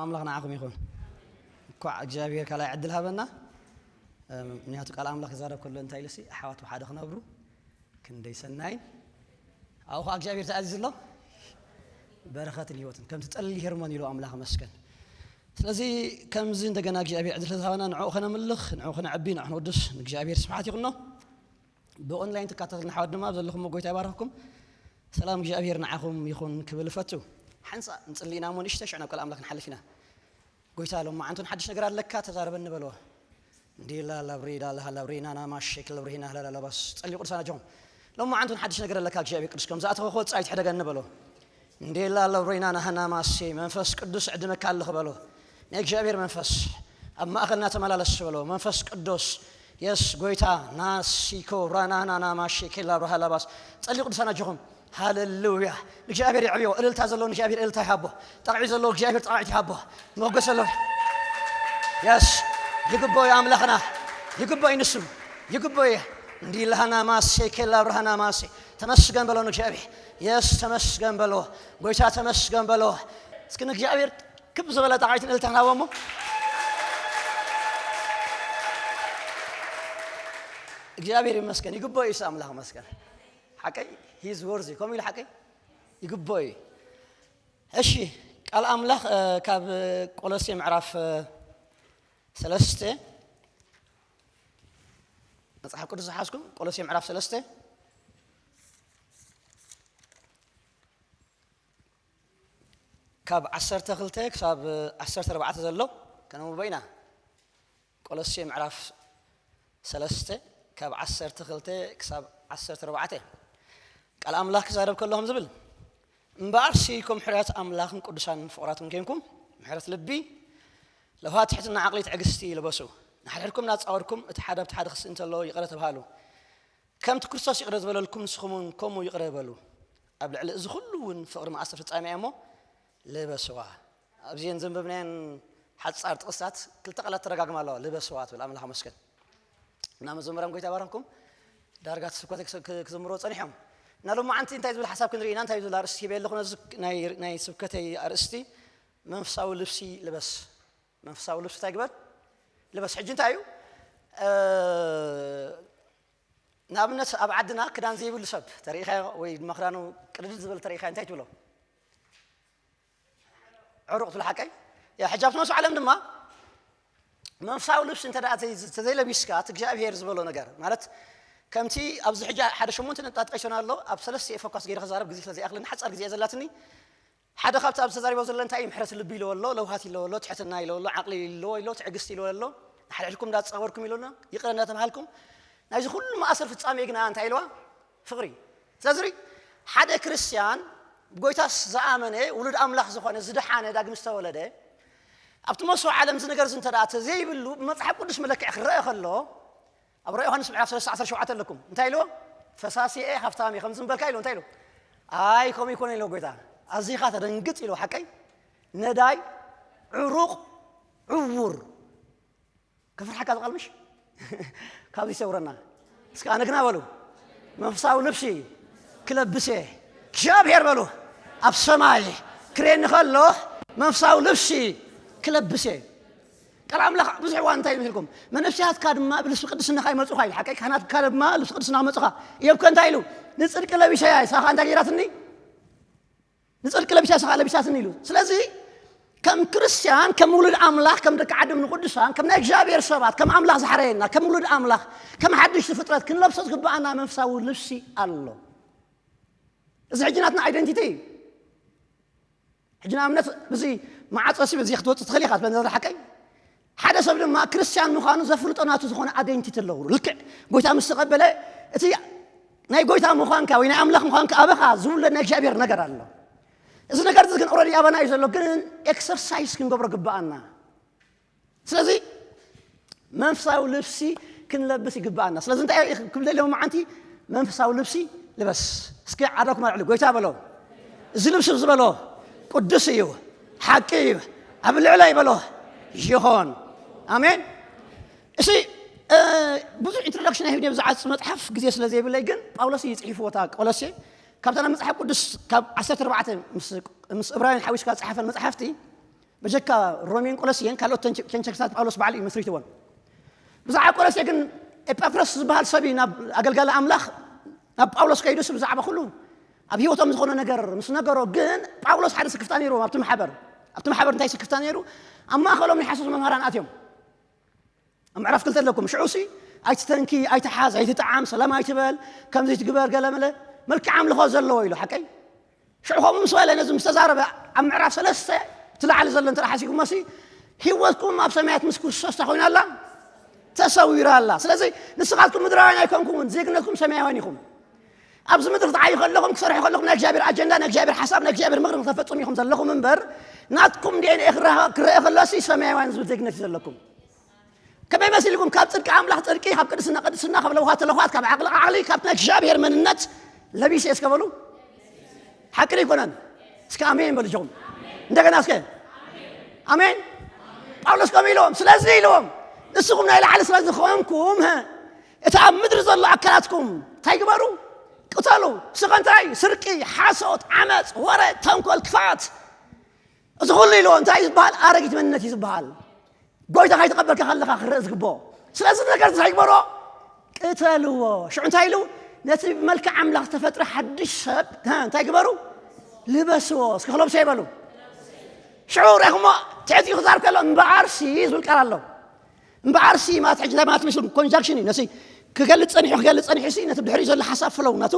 ኣምላኽ ንዓኹም ይኹን። እንኳዕ እግዚኣብሔር ካልኣይ ዕድል ሃበና። እም፣ ምክንያቱ ቃል ኣምላኽ ይዛረብ ከሎ እንታይ ኢሉሲ፣ ኣሕዋት ብሓደ ክነብሩ ክንደይ ሰናይን። ኣብኡ ኸዓ እግዚኣብሔር ተኣዚዙ ኣሎ፣ በረኸትን ህይወትን ከምቲ ጠሊ ሄርሞን ኢሉ ኣምላኽ መስገን። ስለዚ ከምዚ እንደገና እግዚኣብሔር ዕድል ስለዝሃበና ንዕኡ ከነምልኽ፣ ንዕኡ ከነዕቢ፣ ንዕኡ ከነወድስ ንእግዚኣብሔር ስብሓት ይኹኖ። ብኦንላይን ትከታተሉና ኣሕዋት ድማ ኣብ ዘለኹም ጎይታ ይባርኽኩም። ሰላም እግዚኣብሔር ንዓኹም ይኹን ክብል እፈቱ። ሓንሳእ ንጽሊ ኢና እሞ ንእሽተይ ሽዑ ናብ ቃል ኣምላኽ ክንሓልፍ ኢና። ጎይታ ሎማዓንቱን ሓድሽ ነገር ኣለካ ተዛረበኒ በልዎ። እንዲ ላላብሪ ላላሃላብሪ ናና ማሼክ ለብሪ ናህላላላባስ ጸልዩ ቅዱሳን ኣጆኹም። ሎማዓንቱን ሓድሽ ነገር ኣለካ እግዚኣብሔር ቅዱስ ከም ዝኣተኸ ክወጽእ ኣይትሕደገኒ በልዎ። እንዴላ ለብሬና ናህና ማሴ መንፈስ ቅዱስ ዕድመካ ኣለኽ በሎ። ናይ እግዚኣብሔር መንፈስ ኣብ ማእኸልና ተመላለስ በሎ። መንፈስ ቅዱስ የስ ጎይታ ናሲኮ ራናናና ማሼ ኬላ ብርሃ ላባስ ጸልዩ ቅዱሳን ኣጆኹም። ሃሌሉያ። ንእግዚኣብሔር የዕብዮ። እልልታ ዘለዎ ንእግዚኣብሔር እልልታ ይሃቦ። ጠቕዒ ዘለዎ እግዚኣብሔር ጠቕዒት ይሃቦ። መጎስ ዘለዎ የስ ይግቦ ኣምላኽና ይግቦ ንሱ ይግቦ እንዲ ለሃና ማሴ ኬላ ብርሃና ማሴ ተመስገን በሎ ንእግዚኣብሔር። የስ ተመስገን በሎ። ጎይታ ተመስገን በሎ። እስኪ ንእግዚኣብሔር ክብ ዝበለ ጣቃይትን እልልታን ሃቦ እሞ። እግዚኣብሔር ይመስገን። ይግቦ እዩ ኣምላኽ መስገን። ሓቀይ ሂዝ ወርዚ ከምኡ ኢሉ ሓቀይ ይግቦ እዩ። እሺ ቃል ኣምላኽ እ፣ ካብ ቆሎሴ ምዕራፍ እ፣ ሰለስተ መጽሓፍ ቅዱስ ዝሓዝኩም ቆሎሴ ምዕራፍ ሰለስተ ካብ ዓሰርተ ክልተ ክሳብ ዓሰርተ ኣርባዕተ ዘሎ ከነንብቦ ኢና። ቆሎሴ ምዕራፍ ሰለስተ ካብ ዓሰርተ ክልተ ክሳብ ዓሰርተ ኣርባዕተ ቃል ኣምላኽ ክዛረብ ከሎ ከም ዝብል፣ እምበኣርሲ ከም ሕርያት ኣምላኽን ቅዱሳን ፍቑራትን ኬንኩም ምሕረት ልቢ፣ ለውሃት ትሕትና ዓቕሊ ትዕግስቲ ልበሱ። ንሓድሕድኩም እናተጻወርኩም እቲ ሓደ ኣብቲ ሓደ ክስእ እንተሎ ይቕረ ተባሃሉ። ከምቲ ክርስቶስ ይቕረ ዝበለልኩም ንስኹም እውን ከምኡ ይቕረ በሉ። ኣብ ልዕሊ እዚ ኩሉ እውን ፍቕሪ መኣሰር ፍጻሜ እያ እሞ ልበስዋ። ኣብዚአን ዘንበብናየን ሓጻር ጥቕስታት ክልተ ቃላት ተደጋግማ ኣለዋ። ልበስዋ ትብል ኣምላኽ መስገን። እና መዘምራን ጎይታ ባረኽኩም። ዳርጋ እቲ ስብከተይ ክስ- ክ- ክዝምርዎ ጸኒሖም። እና ሎማዓንቲ እንታይ ዝብል ሓሳብ ክንርኢ ኢና? እንታይ ዝብል ኣርእስቲ ሂበ ኣለኹ? ነዚ ናይ ናይ ስብከተይ ኣርእስቲ መንፈሳዊ ልብሲ ልበስ። መንፈሳዊ ልብሲ እንታይ ግበር? ልበስ። ሕጂ እንታይ እዩ? እ፣ ንኣብነት ኣብ ዓድና ክዳን ዘይብሉ ሰብ ተሪኢኻዮ ወይ ድማ ክዳኑ ቅድድድ ዝበለ ተሪኢኻዮ እንታይ ትብሎ? ዕሩቕ ትብሎ ሓቀይ? ያ ሕጂ ኣብቲ መንፈሳዊ ዓለም ድማ መንፈሳዊ ልብሲ እንተ ደኣ ተይ- ተዘይለቢስካ እቲ እግዚኣብሔር ዝበሎ ነገር ማለት ከምቲ ኣብዚ ሕጂ ሓደ ሸሞንተ ነጥብታት ጠቂሶና ኣሎ። ኣብ ሰለስተ ፎካስ ገይረ ክዛረብ ግዜ ስለ ዘይኣኽለኒ ሓጻር ግዜ እያ ዘላትኒ። ሓደ ካብቲ ኣብዚ ተዛሪቦ ዘሎ እንታይ እዩ? ምሕረት ልቢ ኢልዎ ኣሎ፣ ለውሃት ኢልዎ ኣሎ፣ ትሕትና ኢልዎ ኣሎ፣ ዓቕሊ ኢልዎ ኣሎ፣ ትዕግስቲ ኢልዎ ኣሎ፣ ንሓድሕድኩም እንዳተጻወርኩም ኢልዎ ኣሎ፣ ይቕረ እንዳተባሃልኩም ናይዚ ኩሉ መኣሰር ፍጻሜ ግና እንታይ ኢልዋ? ፍቕሪ። ስለዚ ርኢ፣ ሓደ ክርስትያን ብጎይታስ ዝኣመነ ውሉድ ኣምላኽ ዝኾነ ዝደሓነ ዳግም ዝተወለደ ኣብቲ መስዋዕ ዓለም እዚ ነገር እዚ እንተ ደኣ ተዘይብሉ ብመጽሓፍ ቅዱስ መለክዒ ክረአ ከሎ ኣብ ራእይ ዮሃንስ ምዕራፍ ሰለስተ ዓሰርተ ሸውዓተ ኣለኩም እንታይ ኢልዎ? ፈሳሲ እየ ሃብታም እየ ከምዚ ምበልካ ኢልዎ እንታይ ኢልዎ? ኣይ ከምኡ ይኮነ ኢልዎ ጎይታ። ኣዚኻ ተደንግጽ ኢልዎ ሓቀይ ነዳይ ዕሩቕ ዕውር ከፍርሓካ ዝቓል ምሽ ካብዚ ይሰውረና። እስከ ኣነ ግና በሉ መንፈሳዊ ልብሲ ክለብስ እየ። እግዚኣብሔር በሉ ኣብ ሰማይ ክሬኒ ከሎ መንፈሳዊ ልብሲ ክለብስ እየ። ቃል ኣምላኽ ብዙሕ እዋን እንታይ ይመስልኩም? መነፍሲያትካ ድማ ብልብሲ ቅድስና ይመጹኻ ኢሉ ሓቀይ ካህናትካ ድማ ልብሲ ቅድስና መጹኻ። እዮብ ከ እንታይ ኢሉ? ንጽድቂ ለቢሰያ ሳኻ እንታይ ገይራትኒ? ንጽድቂ ለቢሳ ሳኻ ለቢሳትኒ ኢሉ። ስለዚ ከም ክርስትያን ከም ውሉድ ኣምላኽ ከም ደቂ ዓድም ንቅዱሳን ከም ናይ እግዚኣብሔር ሰባት ከም ኣምላኽ ዝሓረየና ከም ውሉድ ኣምላኽ ከም ሓድሽቲ ፍጥረት ክንለብሶ ዝግብኣና መንፈሳዊ ልብሲ ኣሎ። እዚ ሕጂ ናትና ኣይደንቲቲ እዩ። ሕጂ ንኣብነት ብዚ መዓፀ ሲ በዚ ክትወፅእ ትኽእል ኢኻ ትበል ነዛ ሓቀይ ሓደ ሰብ ድማ ክርስትያን ምዃኑ ዘፍልጦ ናቱ ዝኾነ ኣደንቲቲ ኣለዎ። ልክዕ ጎይታ ምስ ተቐበለ እቲ ናይ ጎይታ ምዃንካ ወይ ናይ ኣምላኽ ምዃንካ ኣበኻ ዝውለድ ናይ እግዚኣብሔር ነገር ኣሎ። እዚ ነገር እዚ ግን ኦረዲ ኣባና እዩ ዘሎ፣ ግን ኤክሰርሳይዝ ክንገብሮ ግብኣና። ስለዚ መንፈሳዊ ልብሲ ክንለብስ ይግብኣና። ስለዚ እንታይ ክብል ደልዮም መዓንቲ መንፈሳዊ ልብሲ ልበስ። እስኪ ዓዳኩም ኣልዕሉ፣ ጎይታ በሎ። እዚ ልብሲ ዝበሎ ቅዱስ እዩ፣ ሓቂ እዩ፣ ኣብ ልዕለይ በሎ ይኾን። ኣሜን። እሺ፣ እ፣ ብዙሕ ኢንትሮዳክሽን ኣይህብን እየ፣ ብዛዕባ መጽሓፍ ግዜ ስለ ዘይብለይ፣ ግን ጳውሎስ እዩ ጽሒፍዎ እታ ቆሎሴ። ካብታ ናይ መጽሓፍ ቅዱስ ካብ ዓሰርተ ኣርባዕተ ምስ፣ ምስ ዕብራውያን ሓዊስካ ዝጸሓፈን መጽሓፍቲ በጀካ ሮሜን ቆሎስየን ካልኦት ቸንቸክታት ጳውሎስ ባዕሉ እዩ መስሪትዎን። ብዛዕባ ቆሎስየ ግን ኤጳፍሮስ ዝበሃል ሰብ እዩ ናብ ኣገልጋሊ ኣምላኽ ናብ ጳውሎስ ከይዱስ ብዛዕባ ኩሉ ኣብ ህይወቶም ዝኾነ ነገር ምስ ነገሮ፣ ግን ጳውሎስ ሓደ ስክፍታ ነይርዎም ኣብቲ ማሕበር። ኣብቲ ማሕበር እንታይ ስክፍታ ነይሩ? ኣብ ማእከሎም ናይ ሓሶት መምህራን ኣትዮም። ኣብ ምዕራፍ ክልተ ኣለኩም። ሽዑ ሲ ኣይትተንኪ፣ ኣይትሓዝ፣ ኣይትጥዓም፣ ሰላም ኣይትበል፣ ከምዚ ትግበር፣ ገለ መለ፣ መልክዕ ኣምልኾ ዘለዎ ኢሉ። ሓቀይ? ሽዑ ከምኡ ምስ በለ ነዚ ምስ ተዛረበ፣ ኣብ ምዕራፍ ሰለስተ እቲ ላዕሊ ዘሎ እንተ ሓሲብኩሞ ሲ፣ ህይወትኩም ኣብ ሰማያት ምስ ክርስቶስ እንታይ ኮይና ኣላ? ተሰዊራ ኣላ። ስለዚ ንስኻትኩም ምድራውያን ኣይኮንኩምን፣ ዜግነትኩም ሰማያውያን ኢኹም። ኣብዚ ምድሪ ትዓዩ ከለኹም፣ ክሰርሑ ከለኹም ናይ እግዚኣብሔር ኣጀንዳ፣ ናይ እግዚኣብሔር ሓሳብ፣ ናይ እግዚኣብሔር ምኽሪ ንክተፈጽሙ ኢኹም ዘለኹም እምበር፣ ናትኩም ዲ ኤን ኤ ክረኣ-፣ ክረአ ከሎ ሲ ሰማያውያን ዝብል ዜግነት እዩ ዘለኩም። ከመይ መሲልኩም ካብ ጽድቂ ኣምላኽ ጽድቂ፣ ካብ ቅድስና ቅድስና፣ ካብ ለውሃት ለውሃት፣ ካብ ዓቕሊ ዓቕሊ፣ ካብ ናይ እግዚኣብሔር መንነት ለቢሰ እስከ በሉ። ሓቂ ዶ ኣይኮነን? እስከ ኣሜን በሉ እጆኹም። እንደገና እስከ ኣሜን። ጳውሎስ ከምኡ ኢልዎም። ስለዚ ኢልዎም፣ ንስኹም ናይ ላዕሊ ስለ ዝኾንኩም፣ እቲ ኣብ ምድሪ ዘሎ ኣካላትኩም እንታይ ግበሩ? ቅተሉ። እስኸ እንታይ? ስርቂ፣ ሓሶት፣ ዓመፅ፣ ወረ፣ ተንኮል፣ ክፍኣት። እዚ ኩሉ ኢልዎ እንታይ እዩ ዝበሃል? ኣረጊት መንነት እዩ ዝበሃል። ጎይታ ከይተቐበልካ ከለኻ ክረእ ዝግብኦ። ስለዚ ነገር እንታይ ግበሮ? ቅተልዎ። ሽዑ እንታይ ኢሉ? ነቲ ብመልክዕ ኣምላኽ ዝተፈጥረ ሓድሽ ሰብ፣ እ፣ እንታይ ግበሩ? ልበስዎ። እስኪ ክለብሶ ይበሉ። ሽዑ ርኢኹሞ ትሕቲ ክዛር ከሎ እምበኣርሲ ዝብል ቃል ኣሎ። እምበኣርሲ ማለት ሕጂ እንታይ ማለት መሲሉ? ኮንጃንክሽን እዩ። ነሲ ክገልጽ ጸኒሑ፣ ክገልጽ ጸኒሑ ሲ ነቲ ብድሕሪኡ ዘሎ ሓሳብ ፍለው ናቱ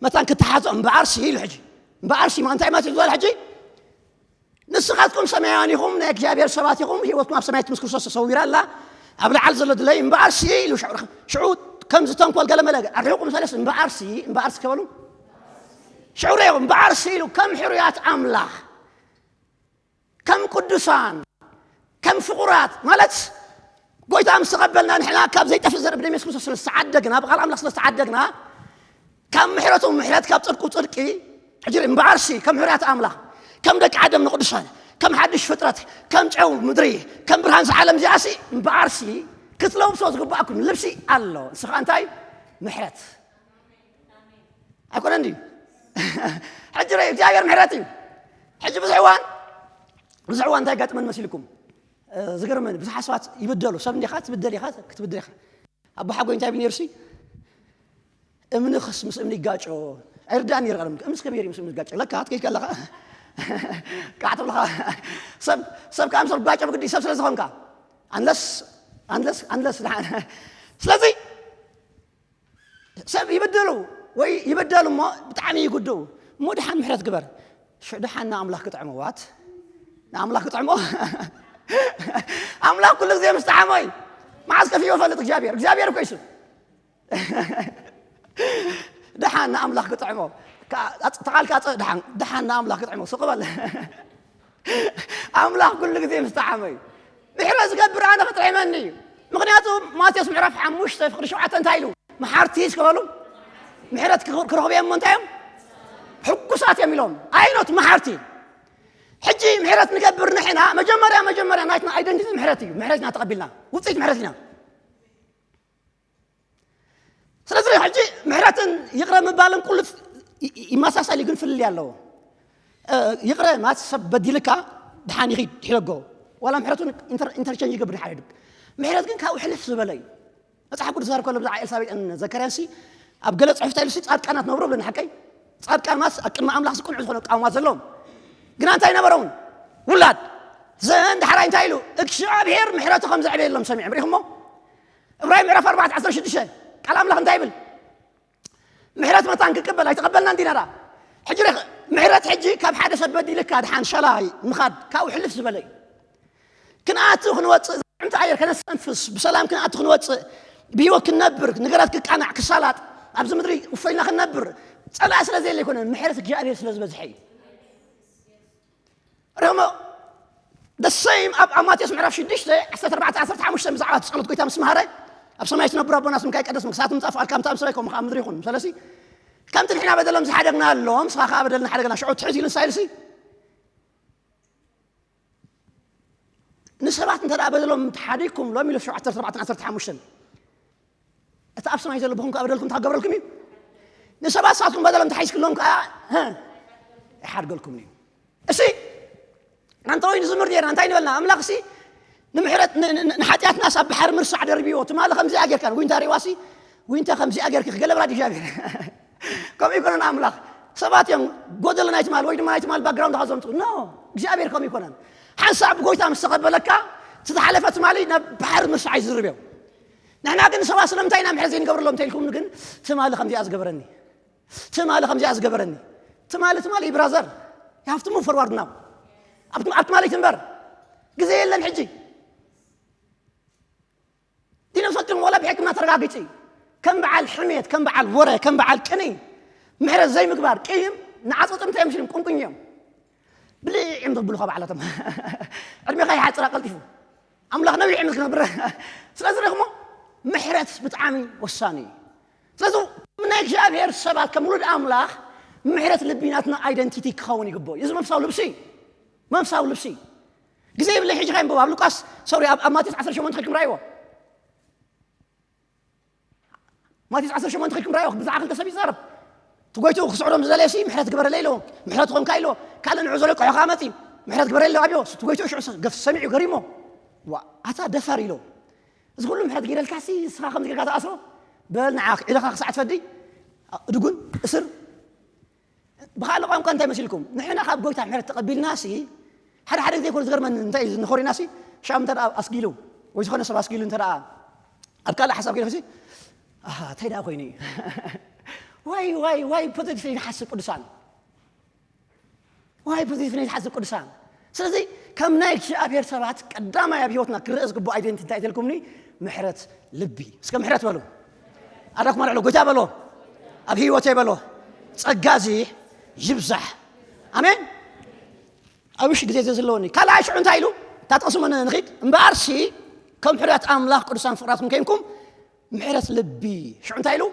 መታን ክተሓዞ እምበኣርሲ ኢሉ። ሕጂ እምበኣርሲ ማለት እንታይ ማለት እዩ ዝበለ? ሕጂ ንስኻትኩም ሰማያውያን ኢኹም፣ ናይ እግዚኣብሔር ሰባት ኢኹም፣ ህይወትኩም ኣብ ሰማያት ምስ ክርስቶስ ተሰዊራ ኣላ። ኣብ ላዕሊ ዘሎ ድለይ እምበኣርሲ ኢሉ። ሽዑ፣ ሽዑ ከምዚ ተንኮል ገለ መለ ኣርሒቑ ምሳሌስ እምበኣርሲ፣ እምበኣርሲ ከበሉ። ሽዑ ርኢኹም እምበኣርሲ ኢሉ ከም ሕሩያት ኣምላኽ፣ ከም ቅዱሳን፣ ከም ፍቑራት ማለት ጎይታ ምስ ተቐበልና ንሕና ካብ ዘይጠፍእ ዘርኢ ብደም የሱስ ክርስቶስ ስለ ዝተዓደግና፣ ብቓል ኣምላኽ ስለ ዝተዓደግና፣ ካብ ምሕረቱ ምሕረት፣ ካብ ጽድቁ ጽድቂ። ሕጂ እምበኣርሲ ከም ሕሩያት ኣምላኽ፣ ከም ደቂ ዓደም ንቅዱሳን፣ ከም ሓድሽ ፍጥረት፣ ከም ጨው ምድሪ፣ ከም ብርሃን ዓለም እዚኣሲ እምበኣርሲ ክትለብሶ ዝግባኣኩም ልብሲ ኣሎ። ንስኻ እንታይ? ምሕረት። ኣይኮነን ድዩ? ሕጂ ርእ፣ እግዚኣብሔር ምሕረት እዩ። ሕጂ ብዙሕ እዋን፣ ብዙሕ እዋን እንታይ ይጋጥመን መሲልኩም? እ፣ ዝገርመኒ፣ ብዙሓት ሰባት ይብደሉ። ሰብ እንዲኻ፣ ትብደል ኢኻ፣ ክትብደል ኢኻ። ኣቦሓጎይ እንታይ ይብል ነይሩ ሲ? እምኒ ክስ ምስ እምኒ ይጋጮ። ኣይርዳእን ነይሩ ቀደም። እምንስ ከመይ ኢሉ ምስ እምኒ ይጋጮ? ለካ ኣትከይድ ከለኻ፣ ቃዕ ትብልኻ። ሰብ፣ ሰብ ከኣ ምስ ሰብ ይጋጮ ብግዲ ሰብ ስለ ዝኾንካ። ኣንለስ፣ ኣንለስ፣ ኣንለስ፣ ስለዚ፣ ሰብ ይብድሉ ወይ ይብደሉ እሞ ብጣዕሚ ይጉድኡ። እሞ ድሓን ምሕረት ግበር። ሽዑ ድሓን ንኣምላኽ ክጥዕሞ፣ ዋት? ንኣምላኽ ክጥዕሞ? ኣምላኽ ኩሉ ግዜ ምስ ጠዓሞ እዩ። መዓዝ ከፊኡ ይፈልጥ እግዚኣብሔር? እግዚኣብሔር እኮ እዩ ስም። ድሓን ንኣምላኽ ክጥዕሞ። ከ-፣ ኣጽ-፣ ተቓልካ ኣጽ-፣ ድሓን፣ ድሓን ንኣምላኽ ክጥዕሞ። ስቕ በል። ኣምላኽ ኩሉ ግዜ ምስ ጠዓሞ እዩ። ምሕረት ዝገብር ኣነ ክጥዕመኒ እዩ። ምኽንያቱ ማቴዎስ ምዕራፍ ሓሙሽተ ፍቕዲ ሸውዓተ እንታይ ኢሉ? መሓርቲ እስከ በሉ። ምሕረት ክረኽቡ እዮም እሞ እንታይ እዮም? ሕጉሳት እዮም ኢሎም። ኣይኖት መሓርቲ። ሕጂ ምሕረት ንገብር ንሕና መጀመርያ፣ መጀመርያ ናትና ኣይደንቲቲ ምሕረት እዩ። ምሕረት ኢና ተቐቢልና። ውፅኢት ምሕረት ኢና። ስለዚ ሕጂ ምሕረትን ይቕረ ምባልን ቁልፍ ይ-፣ ይ-፣ ይመሳሰል እዩ፣ ግን ፍልልይ ኣለዎ። እ፣ ይቕረ ማለት ሰብ በዲልካ ድሓን ይኺድ፣ ይሕደጎ። ዋላ ምሕረቱን ኢንተር-፣ ኢንተርቸንጅ ይገብር፣ ድሓን ይሕደግ። ምሕረት ግን ካብኡ ሕልፍ ዝበለ እዩ። መጽሓፍ ቅዱስ ዝዛረብ ከሎ ብዛዕባ ኤልሳቤጥን ዘካርያንሲ ኣብ ገለ ጽሑፍ እንታይ ኢሉ ሲ፣ ጻድቃናት ነብሩ ብለን ሓቀይ? ጻድቃን ማለት ኣብ ቅድሚ ኣምላኽ ዝቅንዑ ዝኾነ ኣቃውማ ዘለዎም። ግና እንታይ ነበሮም? ውላድ። ዘን ዳሕራይ እንታይ ኢሉ? እግዚኣብሔር ምሕረቱ ከም ዘዕበየሎም ሰሚዖም። ርኢኹሞ? እብራሂም ምዕራፍ ኣርባዕተ ዓሰርተ ሽዱሽተ ቃል ኣምላኽ እንታይ ይብል? ምሕረት መታን ክቅበል ኣይተቐበልናን ዲና ዳ? ሕጂ ርኽ-፣ ምሕረት ሕጂ ካብ ሓደ ሰብ በዲልካ ድሓን ሻላይ ምኻድ ካብኡ ሕልፍ ዝበለ እዩ። ክንኣቱ ክንወፅእ፣ ዘዕምቲ ኣየር ከነስተንፍስ፣ ብሰላም ክንኣቱ ክንወፅእ፣ ብህይወት ክንነብር፣ ነገራት ክቃናዕ፣ ክሳላጥ፣ ኣብዚ ምድሪ ውፈይና ክንነብር፣ ጸላኢ ስለ ዘየለ ኣይኮነን፣ ምሕረት እግዚኣብሔር ስለ ዝበዝሐ እዩ። ርሞ the same ኣብ፣ ኣብ ማቴዎስ ምዕራፍ ሽዱሽተ ዓሰርተ ኣርባዕተ ዓሰርተ ሓሙሽተ ብዛዕባ እቲ ጸሎት ጎይታ ምስ መሃረ፣ ኣብ ሰማይ ትነብር ኣቦና ስምካ ይቀደስ፣ መንግስታትካ ትምጻእ፣ ፍቓድካ ኣብ ሰማይ ከምኡ ኣብ ምድሪ ይኹን። ስለዚ ከምቲ ንሕና በደሎም ዝሓደግናሎም፣ ንስኻ ከኣ በደልና ሓደገና። ሽዑ ትሕት ኢሉ ንሳ ኢሉሲ፣ ንሰባት እንተ ደኣ በደሎም ተሓዲግኩም፣ ሎም ኢሉ ሸውዓተ ዓሰርተ ኣርባዕተ ዓሰርተ ሓሙሽተ፣ እቲ ኣብ ሰማይ ዘሎ ኣቦኹም ከኣ በደልኩም እንታይ ክገብረልኩም እዩ? ንሰባት ንሳትኩም በደሎም ተሓይዝክሎም ከኣ፣ ሀ፣ ይሓድገልኩም እዩ። እሺ፣ ኣንተ ወይ ንዝምር ነርና እንታይ ንበልና ኣምላኽ ሲ ንምሕረት ንሓጢኣትናስ ኣብ ባሕሪ ምርሳዕ ደርብዎ ትማሊ ከምዚኣ ጌርካ ጉንታ ሪዋሲ ጉንታ ከምዚኣ ጌርኪ ክገለብራ እግዚኣብሔር ከምኡ ይኮነን ኣምላኽ ሰባት እዮም ጎደሎ ናይ ትማል ወይ ድማ ናይ ትማል ባክግራውንድ ካዞምፅ ኖ እግዚኣብሔር ከምኡ ይኮነን ሓንሳብ ብጎይታ ምስ ተቐበለካ ዝተሓለፈ ትማሊ ናብ ባሕሪ ምርሳዕ ይዝርብ እዮም ንሕና ግን ሰባት ስለምንታይ ኢና ምሕረት ዘይንገብረሎም እንተኢልኩም ግን ትማሊ ከምዚኣ ዝገበረኒ ትማሊ ከምዚኣ ዝገበረኒ ትማሊ ትማሊ ብራዘር you have to move forward now ኣብ ትማሊ ትንበር ግዜ የለን ሕጂ ዲነ ሰልጥን ወላ ብሕክምና ተረጋግፂ ከም በዓል ሕሜት ከም በዓል ወረ ከም በዓል ቅኒ ምሕረት ዘይምግባር ቅይም ንዓፀፅምታ እዮም ሽልም ቁንቁኝ እዮም ብልዕ እዮም ዘብሉኻ ባዕላቶም ዕድሜኻ ይሓፅራ ቀልጢፉ ኣምላኽ ነዊሕ ዕምር ክነብር ስለዚ ረኽሞ ምሕረት ብጣዕሚ ወሳኒ እዩ ስለዚ ናይ እግዚኣብሔር ሰባት ከም ውሉድ ኣምላኽ ምሕረት ልቢ ናትና ኣይደንቲቲ ክኸውን ይግብኦ እዚ መንፈሳዊ ልብሲ መንፈሳዊ ልብሲ ግዜ ይብለ ሕጂ ከይንበብ ኣብ ሉቃስ ሶሪ ኣብ ማቴዎስ ዓሰርተ ሸሞንተ ክልኩም ራይዎ ማቴዎስ ዓሰርተ ሸሞንተ ክልኩም ራይዎ ብዛዕባ ክልተ ሰብ ይዛረብ ትጎይቱ ክስዕሮም ዝደለየ ሲ ምሕረት ግበረለይ ኢለዎ ምሕረት ኾንካ ኢለዎ ካልእ ንዑ ዘሎ ቆሖ ከዓ መፂ ምሕረት ግበረለይ ኢለዎ ኣብዮ ትጎይቱ ሽዑ ገፍ ሰሚዑ ገሪሞ ዋ ኣታ ደፋር ኢለዎ እዚ ኩሉ ምሕረት ገይረልካ ሲ ንስኻ ከምዚ ጌርካ ትኣስሮ በል ንዓ ኢለኻ ክሳዕ ትፈዲ እድጉን እስር ብኻልእ ቋንቋ እንታይ መሲልኩም ንሕና ካብ ጎይታ ምሕረት ተቐቢልና ሲ ሓደ ሓደ ግዜ ኮን ዝገርመን እንታይ እዩ ንኾሪና ሲ ሻም እንተ ኣስጊሉ ወይ ዝኾነ ሰብ ኣስጊሉ እንተ ኣብ ካልእ ሓሳብ ገይርሲ እንታይ ደኣ ኮይኑ እዩ ዋይ ዋይ ዋይ ፖዘቲቭ ይሓስብ ቅዱሳን ዋይ ፖዘቲቭ ናይ ዝሓስብ ቅዱሳን ስለዚ ከም ናይ እግዚኣብሔር ሰባት ቀዳማይ ኣብ ህይወትና ክረአ ዝግብኦ ኣይደንቲ እንታይ ተልኩምኒ ምሕረት ልቢ እስከ ምሕረት በሉ ኣዳኩም ኣልዕሎ ጎይታ በሎ ኣብ ህይወተይ በሎ ጸጋ እዚ ይብዛሕ ኣሜን ኣብ ውሽ ግዜ ዘዝለወኒ ካልኣይ ሽዑ እንታይ ኢሉ እታ ጥቕሲ መን ንኺድ እምበኣርሲ ከም ሕርያት ኣምላኽ ቅዱሳን ፍቕራትኩም ከይንኩም ምሕረት ልቢ ሽዑ እንታይ ኢሉ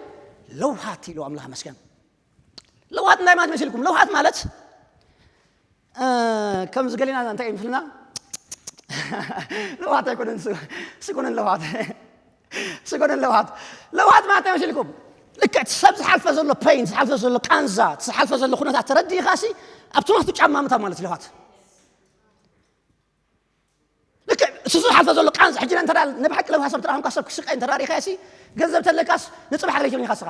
ለውሃት ኢሉ ኣምላኽ መስገን ለውሃት እንታይ ማለት መሲልኩም ለውሃት ማለት ከምዚ ገሊና እንታይ እዩ ምስልና ለውሃት ኣይኮነን ስጉንን ለውሃት ስጎደን ለውሃት ለውሃት ማለት መሲልኩም ልክዕ ሰብ ዝሓልፈ ዘሎ ፔን ዝሓልፈ ዘሎ ቃንዛ ዝሓልፈ ዘሎ ኩነታት ተረዲእኻሲ ኣብቲ ናቱ ጫማ ምታ ማለት ለውሃት ልክዕ እሱ ዝሓልፈ ዘሎ ቃንዛ ሕጂ እንተ ንብሓቂ ለውሃ ሰብ ተረኸምካ ሰብ ክስቀ እንተራሪኻሲ ገንዘብ ተለካስ ንፅባሕ ለይትብል ኢኻ ስኻ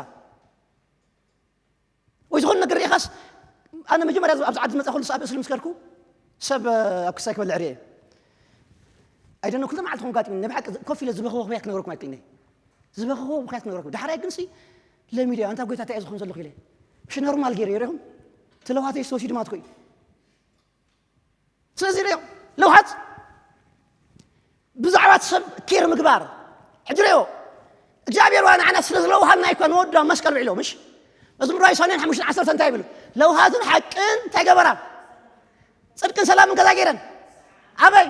ወይ ዝኾነ ነገር ርኢኻስ ኣነ መጀመርያ ኣብዚ ዓዲ ዝመፃ ኩሉ ኣብ እስሪ ምስ ከድኩ ሰብ ኣብ ክሳይ ክበልዕ ርኤ ኣይደነ ኩልተ መዓልቲ ኾን ጋጢም ንብሓቂ ኮፍ ኢለ ዝበኸወ ክበያ ክነግረኩም ኣይክእልኒ ዝበኸወ ብክያ ክነግረኩም ዳሕራይ ግን ሲ ለሚድያ ኣንታ ጎይታ እንታይ ዝኾን ዘለኹ ኢለ ምሽ ኖርማል ገይረ ይረኹም ትለዋተይ ዝተወሲዱ ማትኮ እዩ ስለዚ ሪኦ ለውሃት ብዛዕባ ሰብ ኬር ምግባር ሕጂ ሪኦ እግዚኣብሔር ዋ ንዓና ስለ ዝለውሃልና ይኮ ንወዱ ኣብ መስቀል ውዒሎ ምሽ መዝሙር ራይ ሰኔን ሓሙሽተን ዓሰርተ እንታይ ይብል ለውሃትን ሓቅን እንታይ ገበራ ፅድቅን ሰላምን ገዛ ገይረን ኣበይ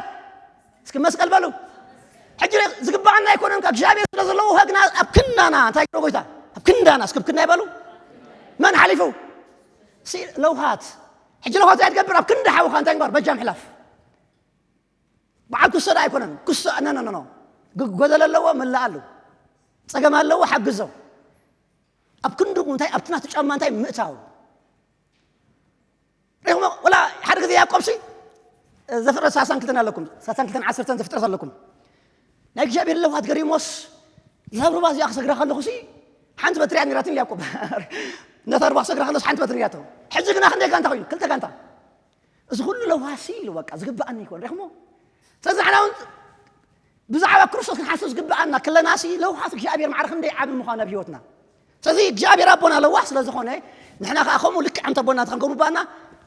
እስኪ መስቀል በሉ ሕጂ ዝግባኣና ኣይኮነን ካብ እግዚኣብሔር ስለ ዘለውሃ ግና ኣብ ክንዳና እንታይ ገይሮ ጎይታ ኣብ ክንዳና እስኪ ኣብ ክንዳይ በሉ መን ሓሊፉ ለውሃት ሕጂ ለውሃት ኣይትገብር ኣብ ክንዲ ሓውኻ እንታይ ግባር በጃ ምሕላፍ በዓል ክሶ ዳ ኣይኮነን ክሶ ነነነኖ ጎደለ ኣለዎ ምላእ ኣለዎ ፀገም ኣለዎ ሓግዞ ኣብ ክንዲ እንታይ ኣብቲ ናቱ ጫማ እንታይ ምእታው ሪኹሞ ወላ ሓደ ግዜ ያዕቆብ ሲ ዘፍጥረት ሳሳን ክልተን ኣለኩም ሳሳን ክልተን ዓሰርተን ዘፍጥረት ኣለኩም ናይ እግዚኣብሔር ለውሃት ገሪሞስ እዛ ሩባ እዚኣ ክሰግራ ከለኹ ሲ ሓንቲ በትሪ እያ ነይራትኒ ያዕቆብ ነታ ሩባ ክሰግራ ከለስ ሓንቲ በትሪ እያቶ ሕጂ ግና ክንደይ ጋንታ ኮይኑ ክልተ ጋንታ እዚ ኩሉ ለውሃሲ ኢሉ በቃ ዝግብኣኒ ይኮን ሪኹሞ ስለዚ ንሕና እውን ብዛዕባ ክርስቶስ ክንሓስብ ዝግብኣና ክለናሲ ለውሃት እግዚኣብሔር ማዕረ ክንደይ ዓቢ ምዃኑ ኣብ ህይወትና ስለዚ እግዚኣብሔር ኣቦና ለዋህ ስለ ዝኾነ ንሕና ከዓ ከምኡ ልክዕ ኣንተ ኣቦና ክንገብሩ ባና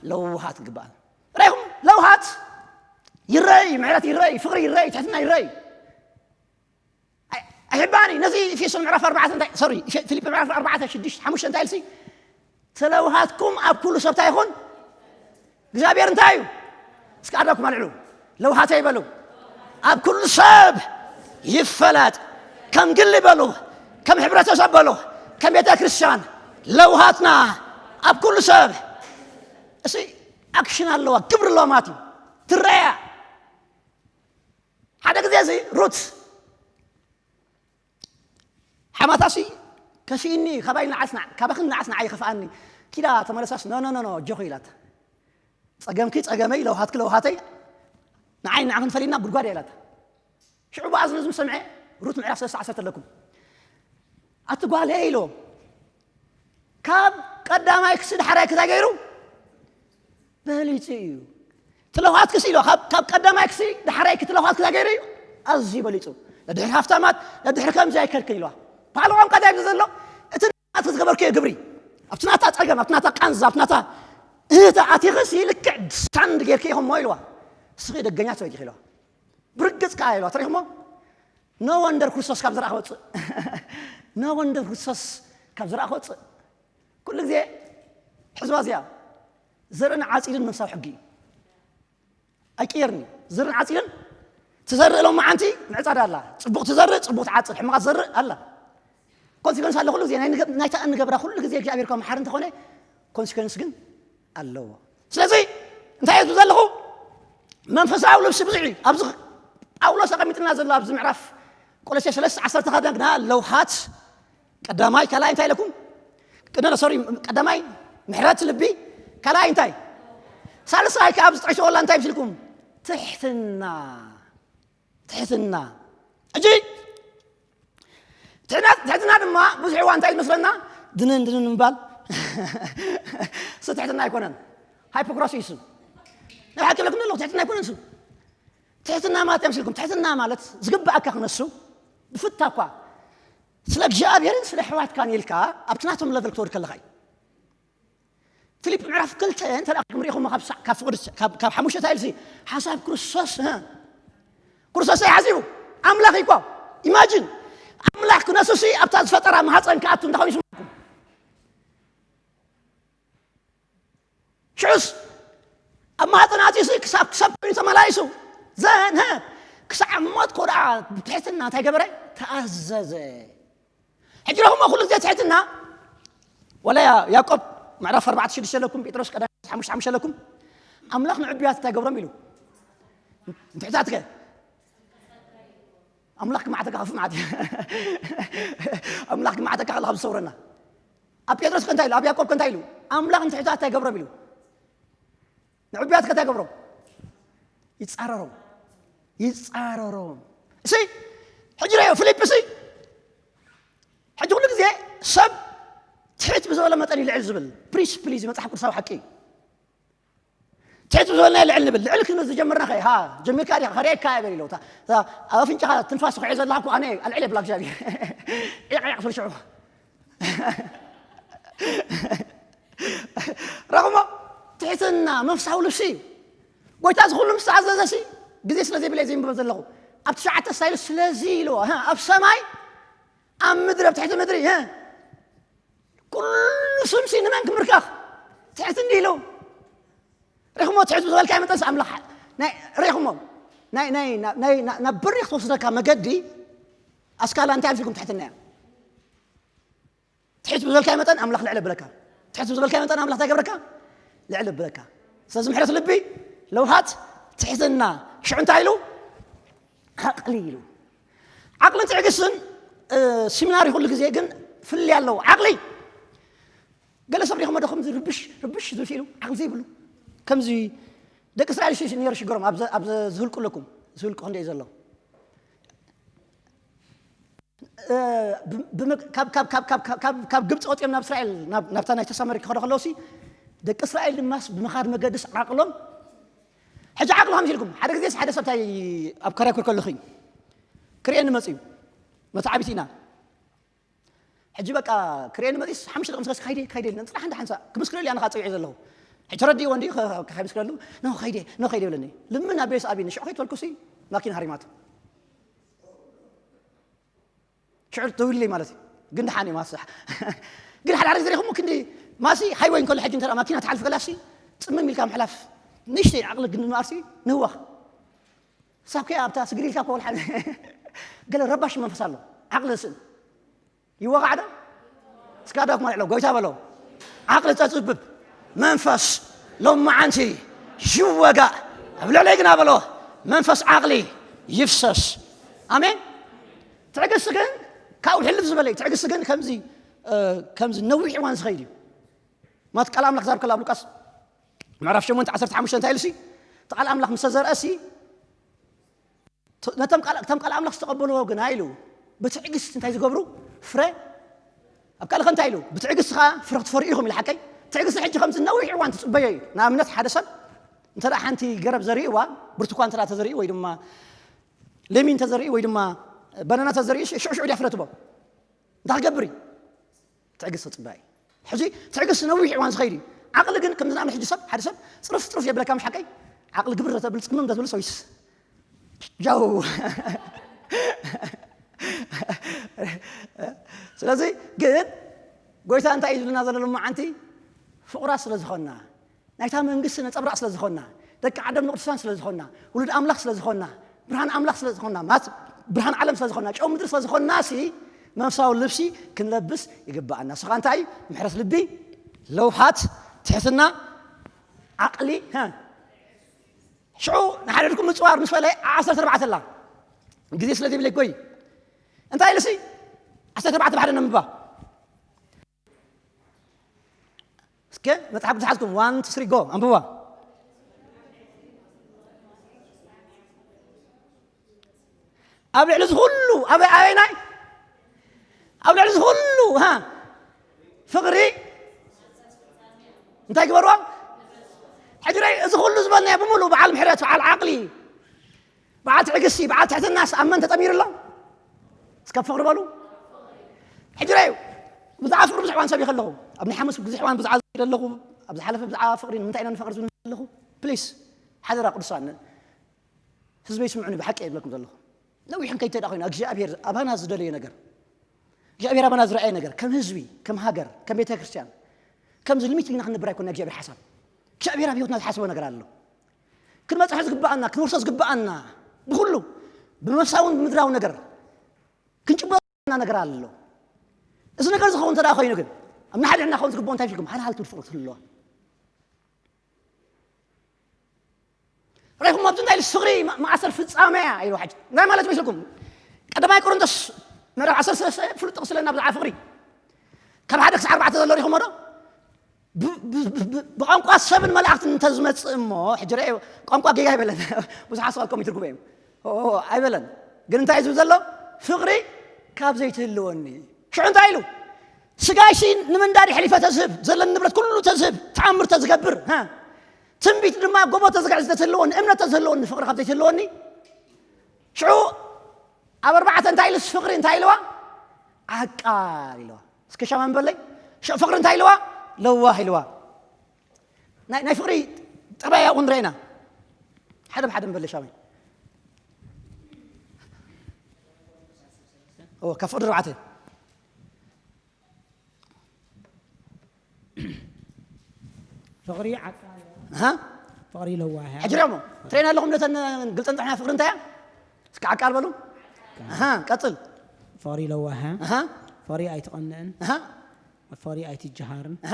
ለውሃት ይግብኣና ራይኹም ለውሃት ይረይ ምሕረት ይረይ ፍቕሪ ይረይ ትሕትና ይረይ ኣይሕባኒ ነዚ ኤፌሶን ምዕራፍ ኣርባዕተ እንታይ ሶሪ ፊልፒ ምዕራፍ ኣርባዕተ ሽዱሽተ ሓሙሽተ እንታይ ኢልሲ ተለውሃትኩም ኣብ ኩሉ ሰብ እንታይ ይኹን እግዚኣብሔር እንታይ እዩ እስኪ ኣዳኩም ኣልዕሉ ለውሃተይ በሉ ኣብ ኩሉ ሰብ ይፈለጥ ከም ግሊ በሉ ከም ሕብረተሰብ በሉ ከም ቤተ ክርስቲያን ለውሃትና ኣብ ኩሉ ሰብ እሲ ኣክሽን ኣለዋ ግብሪ ኣለዋ ማለት እዩ ትረያ ሓደ ግዜ እዚ ሩት ሓማታሲ ከፊእኒ ካባይ ንዓስ ንዓ- ካባኽን ንዓስ ንዓይ ይኸፍኣኒ ኪዳ ተመለሳስ ኖ ኖ ኖ ኖ ኣጆኺ ኢላት ጸገምኪ ጸገመይ ለውሃትኪ ለውሃተይ ንዓይ ንዓኽን ፈሊና ጉድጓድ እያ ኢላታ። ሽዑ ብኣዝኑ ዝም ሰምዐ፣ ሩት ምዕራፍ ሰለስተ ዓሰርተ ኣለኩም። ኣቲ ጓለይ ኢሎ፣ ካብ ቀዳማይ ክሲ ዳሕራይ ክሳይ ገይሩ በሊጹ እዩ። ትለውሃት ክሲ ኢሎ፣ ካብ፣ ካብ ቀዳማይ ክሲ ዳሕራይ ክትለውሃት ክሳይ ገይሩ እዩ ኣዝዩ በሊጹ። ነድሕር ሃፍታማት፣ ነድሕር ከምዚ ኣይከድክን ኢልዋ። ባህሊ ቋንቋ እንታይ እዩ ዘሎ? እቲ ናትኪ ዝገበርክዮ ግብሪ፣ ኣብቲ ናታ ጸገም፣ ኣብቲ ናታ ቃንዛ፣ ኣብቲ ናታ እህታ ኣቲኽሲ ልክዕ ስታንድ ጌርክዮ ኢኹሞ ኢልዋ። እስኺ ደገኛ ትበጊኺ ኢልዋ። ብርግጽ ከኣ ኢልዋ። ትሪኹሞ? ኖ ወንደር ክርስቶስ ካብ ዝረኣ ክወጽእ። ኖ ወንደር ክርስቶስ ካብ ዝረኣ ክወጽእ። ኩሉ ግዜ ሕዝባ እዚኣ ዘርእን ዓጺድን መንፈሳዊ ሕጊ እዩ። ኣይቅየርን እዩ። ዘርእን ዓጺድን ትዘርእ ሎም መዓንቲ ምዕጻድ ኣላ። ጽቡቕ ትዘርእ፣ ጽቡቕ ትዓጽድ፣ ሕማቕ ትዘርእ ኣላ። ኮንሲኮንስ ኣሎ ኩሉ ግዜ። ናይ ንገ-፣ ናይታ እንገብራ ኩሉ ግዜ እግዚኣብሔር እኳ መሓሪ እንተኾነ፣ ኮንሲኮንስ ግን ኣለዎ። ስለዚ እንታይ እየ ዝብል ዘለኹ? መንፈሳዊ ልብሲ ብዙሕ እዩ። ኣብዚ ጳውሎስ ኣቐሚጥና ዘሎ ኣብዚ ምዕራፍ ቆሎሴ ሰለስተ ዓሰርተ ከደግና ለውሃት ቀዳማይ፣ ካልኣይ እንታይ ኢለኩም? ቅድመ፣ ሶሪ፣ ቀዳማይ ምሕረት ልቢ፣ ካልኣይ እንታይ? ሳልሳይ ከኣ ኣብዚ ጠቂሰ ወላ እንታይ ምስልኩም? ትሕትና። ትሕትና። ሕጂ ትሕትና፣ ትሕትና ድማ ብዙሕ እዋን እንታይ ዝመስለና? ድንን ድንን ምባል። እሱ ትሕትና ኣይኮነን። ሃይፖክራሲ እዩ እሱ። ናይ ሓቂ ለኩም ኣለኹ፣ ትሕትና ኣይኮነን እሱ። ትሕትና ማለት የምስልኩም። ትሕትና ማለት ዝግብኣካ ክነሱ ብፍታ እኳ ስለ እግዚኣብሔርን ስለ ኣሕዋትካን ኢልካ ኣብቲ ናቶም ለቨል ክትወርድ ከለኻ እዩ። ፊልፕ ምዕራፍ ክልተ እንተ ደኣ ክትሪኢኹሞ ካብ ሳ-፣ ካብ ፍቕዲ፣ ካብ፣ ካብ ሓሙሽተ እንታይ ኢልሲ? ሓሳብ ክርስቶስ፣ እ፣ ክርስቶስ ኣይሓሲቡ። ኣምላኽ እዩ እኮ። ኢማጂን፣ ኣምላኽ ክነሱሲ ኣብታ ዝፈጠራ ማህፀን ክኣቱ እንተኾይኑ ይስምዓኩም። ሽዑስ ኣብ ማህፀን ኣትዩሲ ክሳብ፣ ክሳብ ኮይኑ ተመላይሱ። ዘን፣ እ፣ ክሳዕ ሞት ኮ ደኣ ብትሕትና እንታይ ገበረ? ተኣዘዘ። ሕጂ ረኹሞ ኩሉ ግዜ ትሕትና፣ ወላ ያ-፣ ያዕቆብ ምዕራፍ ኣርባዕተ ሽዱሽተ ኣለኩም፣ ጴጥሮስ ቀዳማይ ሓሙሽተ ሓሙሽተ ኣለኩም። ኣምላኽ ንዕቡያት እንታይ ገብሮም ኢሉ? ንትሑታት ከ? ኣምላኽ ክማዕተካ ከፍ ማለት እዩ። ኣምላኽ ክማዕተካ ከለኻ ዝሰውረና። ኣብ ጴጥሮስ ከ እንታይ ኢሉ? ኣብ ያዕቆብ ከ እንታይ ኢሉ? ኣምላኽ ንትሑታት እንታይ ገብሮም ኢሉ? ንዕቡያት ከ እንታይ ገብሮም? ይጻረሮም። ይጻረሮም። እሲ፣ ሕጂ ረዮ፣ ፊልፕ እሲ፣ ሕጂ ኩሉ ግዜ ሰብ ትሕት ብዝበለ መጠን ይልዕል ዝብል ፕሪንስፕል እዩ፣ መጽሓፍ ቅዱሳዊ ሓቂ እዩ። ትሕት ብዝበልና ልዕል ንብል። ልዕል ክንብል ዝጀመርና ኸ፣ ሃ፣ ጀሚርካ ዲኻ? ከርእየካ እየ በል ኢሎ። እታ፣ እታ ኣብ ኣፍንጫኻ ትንፋስ ኹዒ ዘለኻ እኮ ኣነ ኣልዕል የብላ እግዚኣብሔር። ዒቕ ዒቕ ትብል ሽዑ። ረኽሞ ትሕትና መንፈሳዊ ልብሲ እዩ። ጎይታ እዚ ኩሉ ምስ ተኣዘዘሲ፣ ግዜ ስለ ዘይብለይ ዘንብቦ ዘለኹ። ኣብ ትሽዓተ ስታይል ስለዚ ኢልዎ፣ ሀ፣ ኣብ ሰማይ፣ ኣብ ምድሪ፣ ኣብ ትሕቲ ምድሪ፣ ሀ፣ ኩሉ ስምሲ ንመን ክምርካኽ? ትሕቲ እንዲህ ኢሉ። ሪኹሞ ትሕቲ ዝበልካዮ መጠንስ ኣምላኽ ናይ፣ ሪኹሞ ናይ፣ ናይ፣ ናይ፣ ናይ፣ ናብ በሪኽ ትወስደካ መገዲ ኣስካላ እንታይ ኣምሲልኩም ትሕትና እያ። ትሕት ብዝበልካዮ መጠን ኣምላኽ ልዕል የብለካ። ትሕት ብዝበልካዮ መጠን ኣምላኽ እንታይ ገብረካ? ልዕል የብለካ። ስለዚ ምሕረት ልቢ፣ ለውሃት፣ ትሕትና፣ ሽዑ እንታይ ኢሉ? ዓቕሊ ኢሉ። ዓቕልን ትዕግስትን፣ እ፣ ሲሚናሪ ኩሉ ግዜ ግን ፍልልይ ኣለዎ። ዓቕሊ፣ ገለ ሰብ ሪኹሞ ዶ ከምዚ ርብሽ፣ ርብሽ ዝብል ኢሉ፣ ዓቕሊ ዘይብሉ። ከምዚ ደቂ እስራኤል ሽ-፣ ነይሩ ሽግሮም፣ ኣብ ዘ-፣ ኣብ ዘ-፣ ዝህልቁ ኣለኩም። ዝህልቁ ክንደይ ዘሎ? እ፣ ብ-፣ ብመ-፣ ካብ፣ ካብ፣ ካብ፣ ካብ፣ ካብ፣ ካብ፣ ካብ ግብፂ ወፂኦም ናብ እስራኤል፣ ናብ፣ ናብታ ናይ ተሳመሪ ክኸዱ ከለውሲ፣ ደቂ እስራኤል ድማስ ብምኻድ መገድስ ዓቕሎም፣ ሕጂ ዓቕሊ ከምዚ ኢልኩም፣ ሓደ ግዜስ ሓደ ሰብ እንታይ ኣብ ካራኩር ከለኹ እዩ፣ ክርእየኒ መፅዩ፣ መተዓቢት ኢና። ሕጂ በቃ ክርእየኒ መፂስ፣ ሓሙሽተ ደቂ ኣንስትዮ ካይደ፣ ካይደ ኢለን፣ ፅናሕ እንዳ ሓንሳእ፣ ክምስክረሉ እያ ንኻ ፀዊዐ ዘለኹ። ሕጂ ተረዲእዎ እንዲ፣ ከ-፣ ከ-፣ ከይምስክረሉ፣ ኖ፣ ካይደ፣ ኖ፣ ካይደ ይብለኒ። ልምን ኣቤስ ኣብኒ፣ ሽዑ ከይትበልኩሲ፣ ማኪና ሃሪማቶ። ሽዑ ተውልለይ ማለት እዩ። ግን ደሓን እዩ ማስሕ። ግን ሓደ ሓደ ግዜ ሪኹም ክንዲ ማሲ ሃይወይ እንከሎ ሕጂ እንተ ማኪና ትሓልፍ ገላሲ ጽምም ኢልካ ምሕላፍ ንእሽተይ ዓቕሊ ግን ንኣርሲ ንህዋኽ። ሳብ ከይ ኣብታ ስግር ኢልካ እኮ ወልሓ ገለ ረባሽ መንፈስ ኣሎ። ዓቕሊ ስእን ይወቓዕ ዶ? እስካ ዳኩም ኣልዕሎ፣ ጎይታ በሎ። ዓቕሊ ጸጽብብ፣ መንፈስ ሎመዓንቲ ይወጋእ። ኣብ ልዕለይ ግና በሎ፣ መንፈስ ዓቕሊ ይፍሰስ። ኣሜን። ትዕግስቲ ግን ካብኡ ሕልፍ ዝበለ እዩ። ትዕግስቲ ግን ከምዚ፣ እ፣ ከምዚ ነዊሕ እዋን ዝኸይድ እዩ። ማለት ቃል ኣምላኽ ዛርብ ከሎ ኣብ ሉቃስ ምዕራፍ ሸሞንተ ዓሰርተ ሓሙሽተ እንታይ ኢሉሲ? እቲ ቃል ኣምላኽ ምስ ተዘርአሲ፣ ት-፣ ነቶም ቃል፣ እቶም ቃል ኣምላኽ ዝተቐበልዎ ግና ኢሉ ብትዕግስቲ እንታይ ዝገብሩ? ፍረ ኣብ ካልእ እንታይ ኢሉ? ብትዕግስቲ ኸዓ ፍረ ክትፈርዩ ኢኹም ኢሉ ሓቀይ። ትዕግስቲ ሕጂ ከምዚ ነዊሕ እዋን ትጽበዮ እዩ። ንኣብነት ሓደ ሰብ እንተ ደኣ ሓንቲ ገረብ ዘሪእዋ፣ ብርቱኳን እንተ ደኣ ተዘሪኡ ወይ ድማ ለሚን ተዘሪኡ ወይ ድማ ባናና ተዘሪኡ፣ ሽ-፣ ሽዑ ሽዑ ድያ ፍረ ትቦ? እንታይ ክገብር እዩ? ትዕግስቲ ክጽበያ እዩ። ሕጂ ትዕግስቲ ነዊሕ እዋን ዝኸይድ እዩ። ዓቕሊ ግን ከምዚ ንኣብነት ሕጂ ሰብ፣ ሓደ ሰብ ጽርፍ ጽርፍ የብለካ ምሽ ሓቀይ? ዓቕሊ ግብር ተብል ጽምም ተብል ሰዊስ ጃው። ስለዚ ግን ጎይታ እንታይ እዩ ዝብልና ዘሎ ሎማዓንቲ? ፍቑራት ስለ ዝኾንና፣ ናይታ መንግስቲ ነጸብራቕ ስለ ዝኾንና፣ ደቂ ዓደም ንቅዱሳን ስለ ዝኾንና፣ ውሉድ ኣምላኽ ስለ ዝኾንና፣ ብርሃን ኣምላኽ ስለ ዝኾንና፣ ማለት ብርሃን ዓለም ስለ ዝኾንና፣ ጨው ምድሪ ስለ ዝኾንና ሲ መንፈሳዊ ልብሲ ክንለብስ ይግብኣና። ንሱ ኸኣ እንታይ እዩ? ምሕረት ልቢ፣ ለውሃት፣ ትሕትና፣ ዓቕሊ፣ ሀ። ሽዑ ንሓደድኩም ምጽዋር ምስ በለ ዓሰርተ ኣርባዕተ ኣላ። ግዜ ስለ ዘይብለይ ጎይ። እንታይ ኢሉ ሲ? ዓሰርተ ኣርባዕተ ብሓደ ነንብባ። እስከ መጽሓፍ ዝሓዝኩም፣ ዋን፣ ቱ፣ ስሪ፣ ጎ፣ ኣንብብዋ። ኣብ ልዕሊ እዚ ኩሉ፣ ኣበይ፣ ኣበይናይ? ኣብ ልዕሊ እዚ ኩሉ፣ ሃ? ፍቕሪ እንታይ ግበርዋ? ሕጂ ርኣይ፣ እዚ ኩሉ ዝበልናዮ ብምሉእ በዓል ምሕረት፣ በዓል ዓቕሊ፣ በዓል ትዕግስቲ፣ በዓል ትሕትናስ ኣብ መን ተጠሚሩ ኣሎ? እስከ ፍቕሪ በሉ። ሕጂ ርኣዩ፣ ብዛዕባ ፍቕሪ ብዙሕ እዋን ሰቢኸ ኣለኹ። ኣብ ናይ ሓሙስ ብዙሕ እዋን ብዛዕባ ዝብል ኣለኹ። ኣብ ዝሓለፈ ብዛዕባ ፍቕሪ ንምንታይ ኢና ንፈቕር ዝብል ኣለኹ። ፕሊስ፣ ሓደራ ቅዱሳን፣ ህዝበይ ስምዑኒ፣ ብሓቂ እየ ዝብለኩም ዘለኹ። ነዊሕ ክንከይድ እንተ ደኣ ኮይና፣ እግዚኣብሔር ኣባና ዝደለዮ ነገር፣ እግዚኣብሔር ኣባና ዝረኣየ ነገር፣ ከም ህዝቢ፣ ከም ሃገር፣ ከም ቤተ ክርስቲያን፣ ከምዚ ሊሚት ኢልና ክንነብር ኣይኮንና እግዚኣብሔር ሓሳብ። እግዚኣብሔር ኣብ ህይወትና ዝሓስቦ ነገር ኣሎ። ክንበጽሖ ዝግብኣና፣ ክንወርሶ ዝግብኣና፣ ብኹሉ፣ ብመንፈሳውን ብምድራዊ ነገር ክንጭበጦ ዝግብኣና ነገር ኣሎ። እዚ ነገር ዝኸውን እንተ ደኣ ኮይኑ ግን፣ ኣብ ንሓድሕድና ክኸውን ዝግብኦ እንታይ ኢልኩም? ሃልሃልቲ ፍቕሪ ክትህልዋ። ርኢኹም፣ ኣብዚ እንታይ ኢሉ? ፍቕሪ ማ-፣ ማእሰር ፍጻመ እያ ኢሉ። ሕጂ እንታይ ማለት መስልኩም? ቀዳማይ ቆሮንቶስ ምዕራፍ ዓሰርተ ሰለስተ ፍሉጥ ጥቕሲ ኣለና ብዛዕባ ፍቕሪ። ካብ ሓደ ክሳዕ ኣርባዕተ ዘሎ ርኢኹምዎ ዶ? ብ-፣ ብ-፣ ብ-፣ ብ-፣ ብቋንቋ ሰብን መላእኽትን እንተዝመጽእ እሞ፣ ሕጂ ርኣዩ፣ ቋንቋ ጌጋ ኣይበለን። ብዙሓት ሰባት ከምኡ ይትርጉሙ እዮም። ኦ፣ ኦ፣ ኣይበለን። ግን እንታይ እዩ ዝብል ዘሎ? ፍቕሪ ካብ ዘይትህልወኒ። ሽዑ እንታይ ኢሉ? ስጋይሲ ንምንዳድ ኣሕሊፋ ተዝህብ፣ ዘለኒ ንብረት ኩሉ ተዝህብ፣ ተኣምር ተዝገብር፣ ሃ? ትንቢት ድማ ጎቦ ተዝግዕዝ ተትህልወኒ፣ እምነት ተዝህልወኒ፣ ፍቕሪ ካብ ዘይትህልወኒ። ሽዑ ኣብ ኣርባዕተ እንታይ ኢሉስ ፍቕሪ እንታይ ኢልዋ? ዓቃል ኢልዋ። እስከ ሻማ እንበለይ። ሽዑ ፍቕሪ እንታይ ኢልዋ? ለዋህ ኢልዋ። ናይ፣ ናይ ፍቕሪ ጠባይ ኣብኡ ንርኢ ኢና። ሓደ ብሓደ ንበለይ ሻመይ። ኦ፣ ካብ ፍቕሪ ኣርባዕተ። ፍቕሪ ዓቃል። ኣሃ። ፍቕሪ ለዋህ። ሕጂ ሪኦሞ፣ ትሬን ኣለኹም ነተን ግልጸን ጥሕና ፍቕሪ እንታይ እያ? እስኪ ዓቃል በሉ። ኣሃ፣ ቀጽል። ፍቕሪ ለዋህ። ኣሃ። ፍቕሪ ኣይትቐንእን። ኣሃ። ኣብ ፍቕሪ ኣይትጀሃርን። ኣሃ።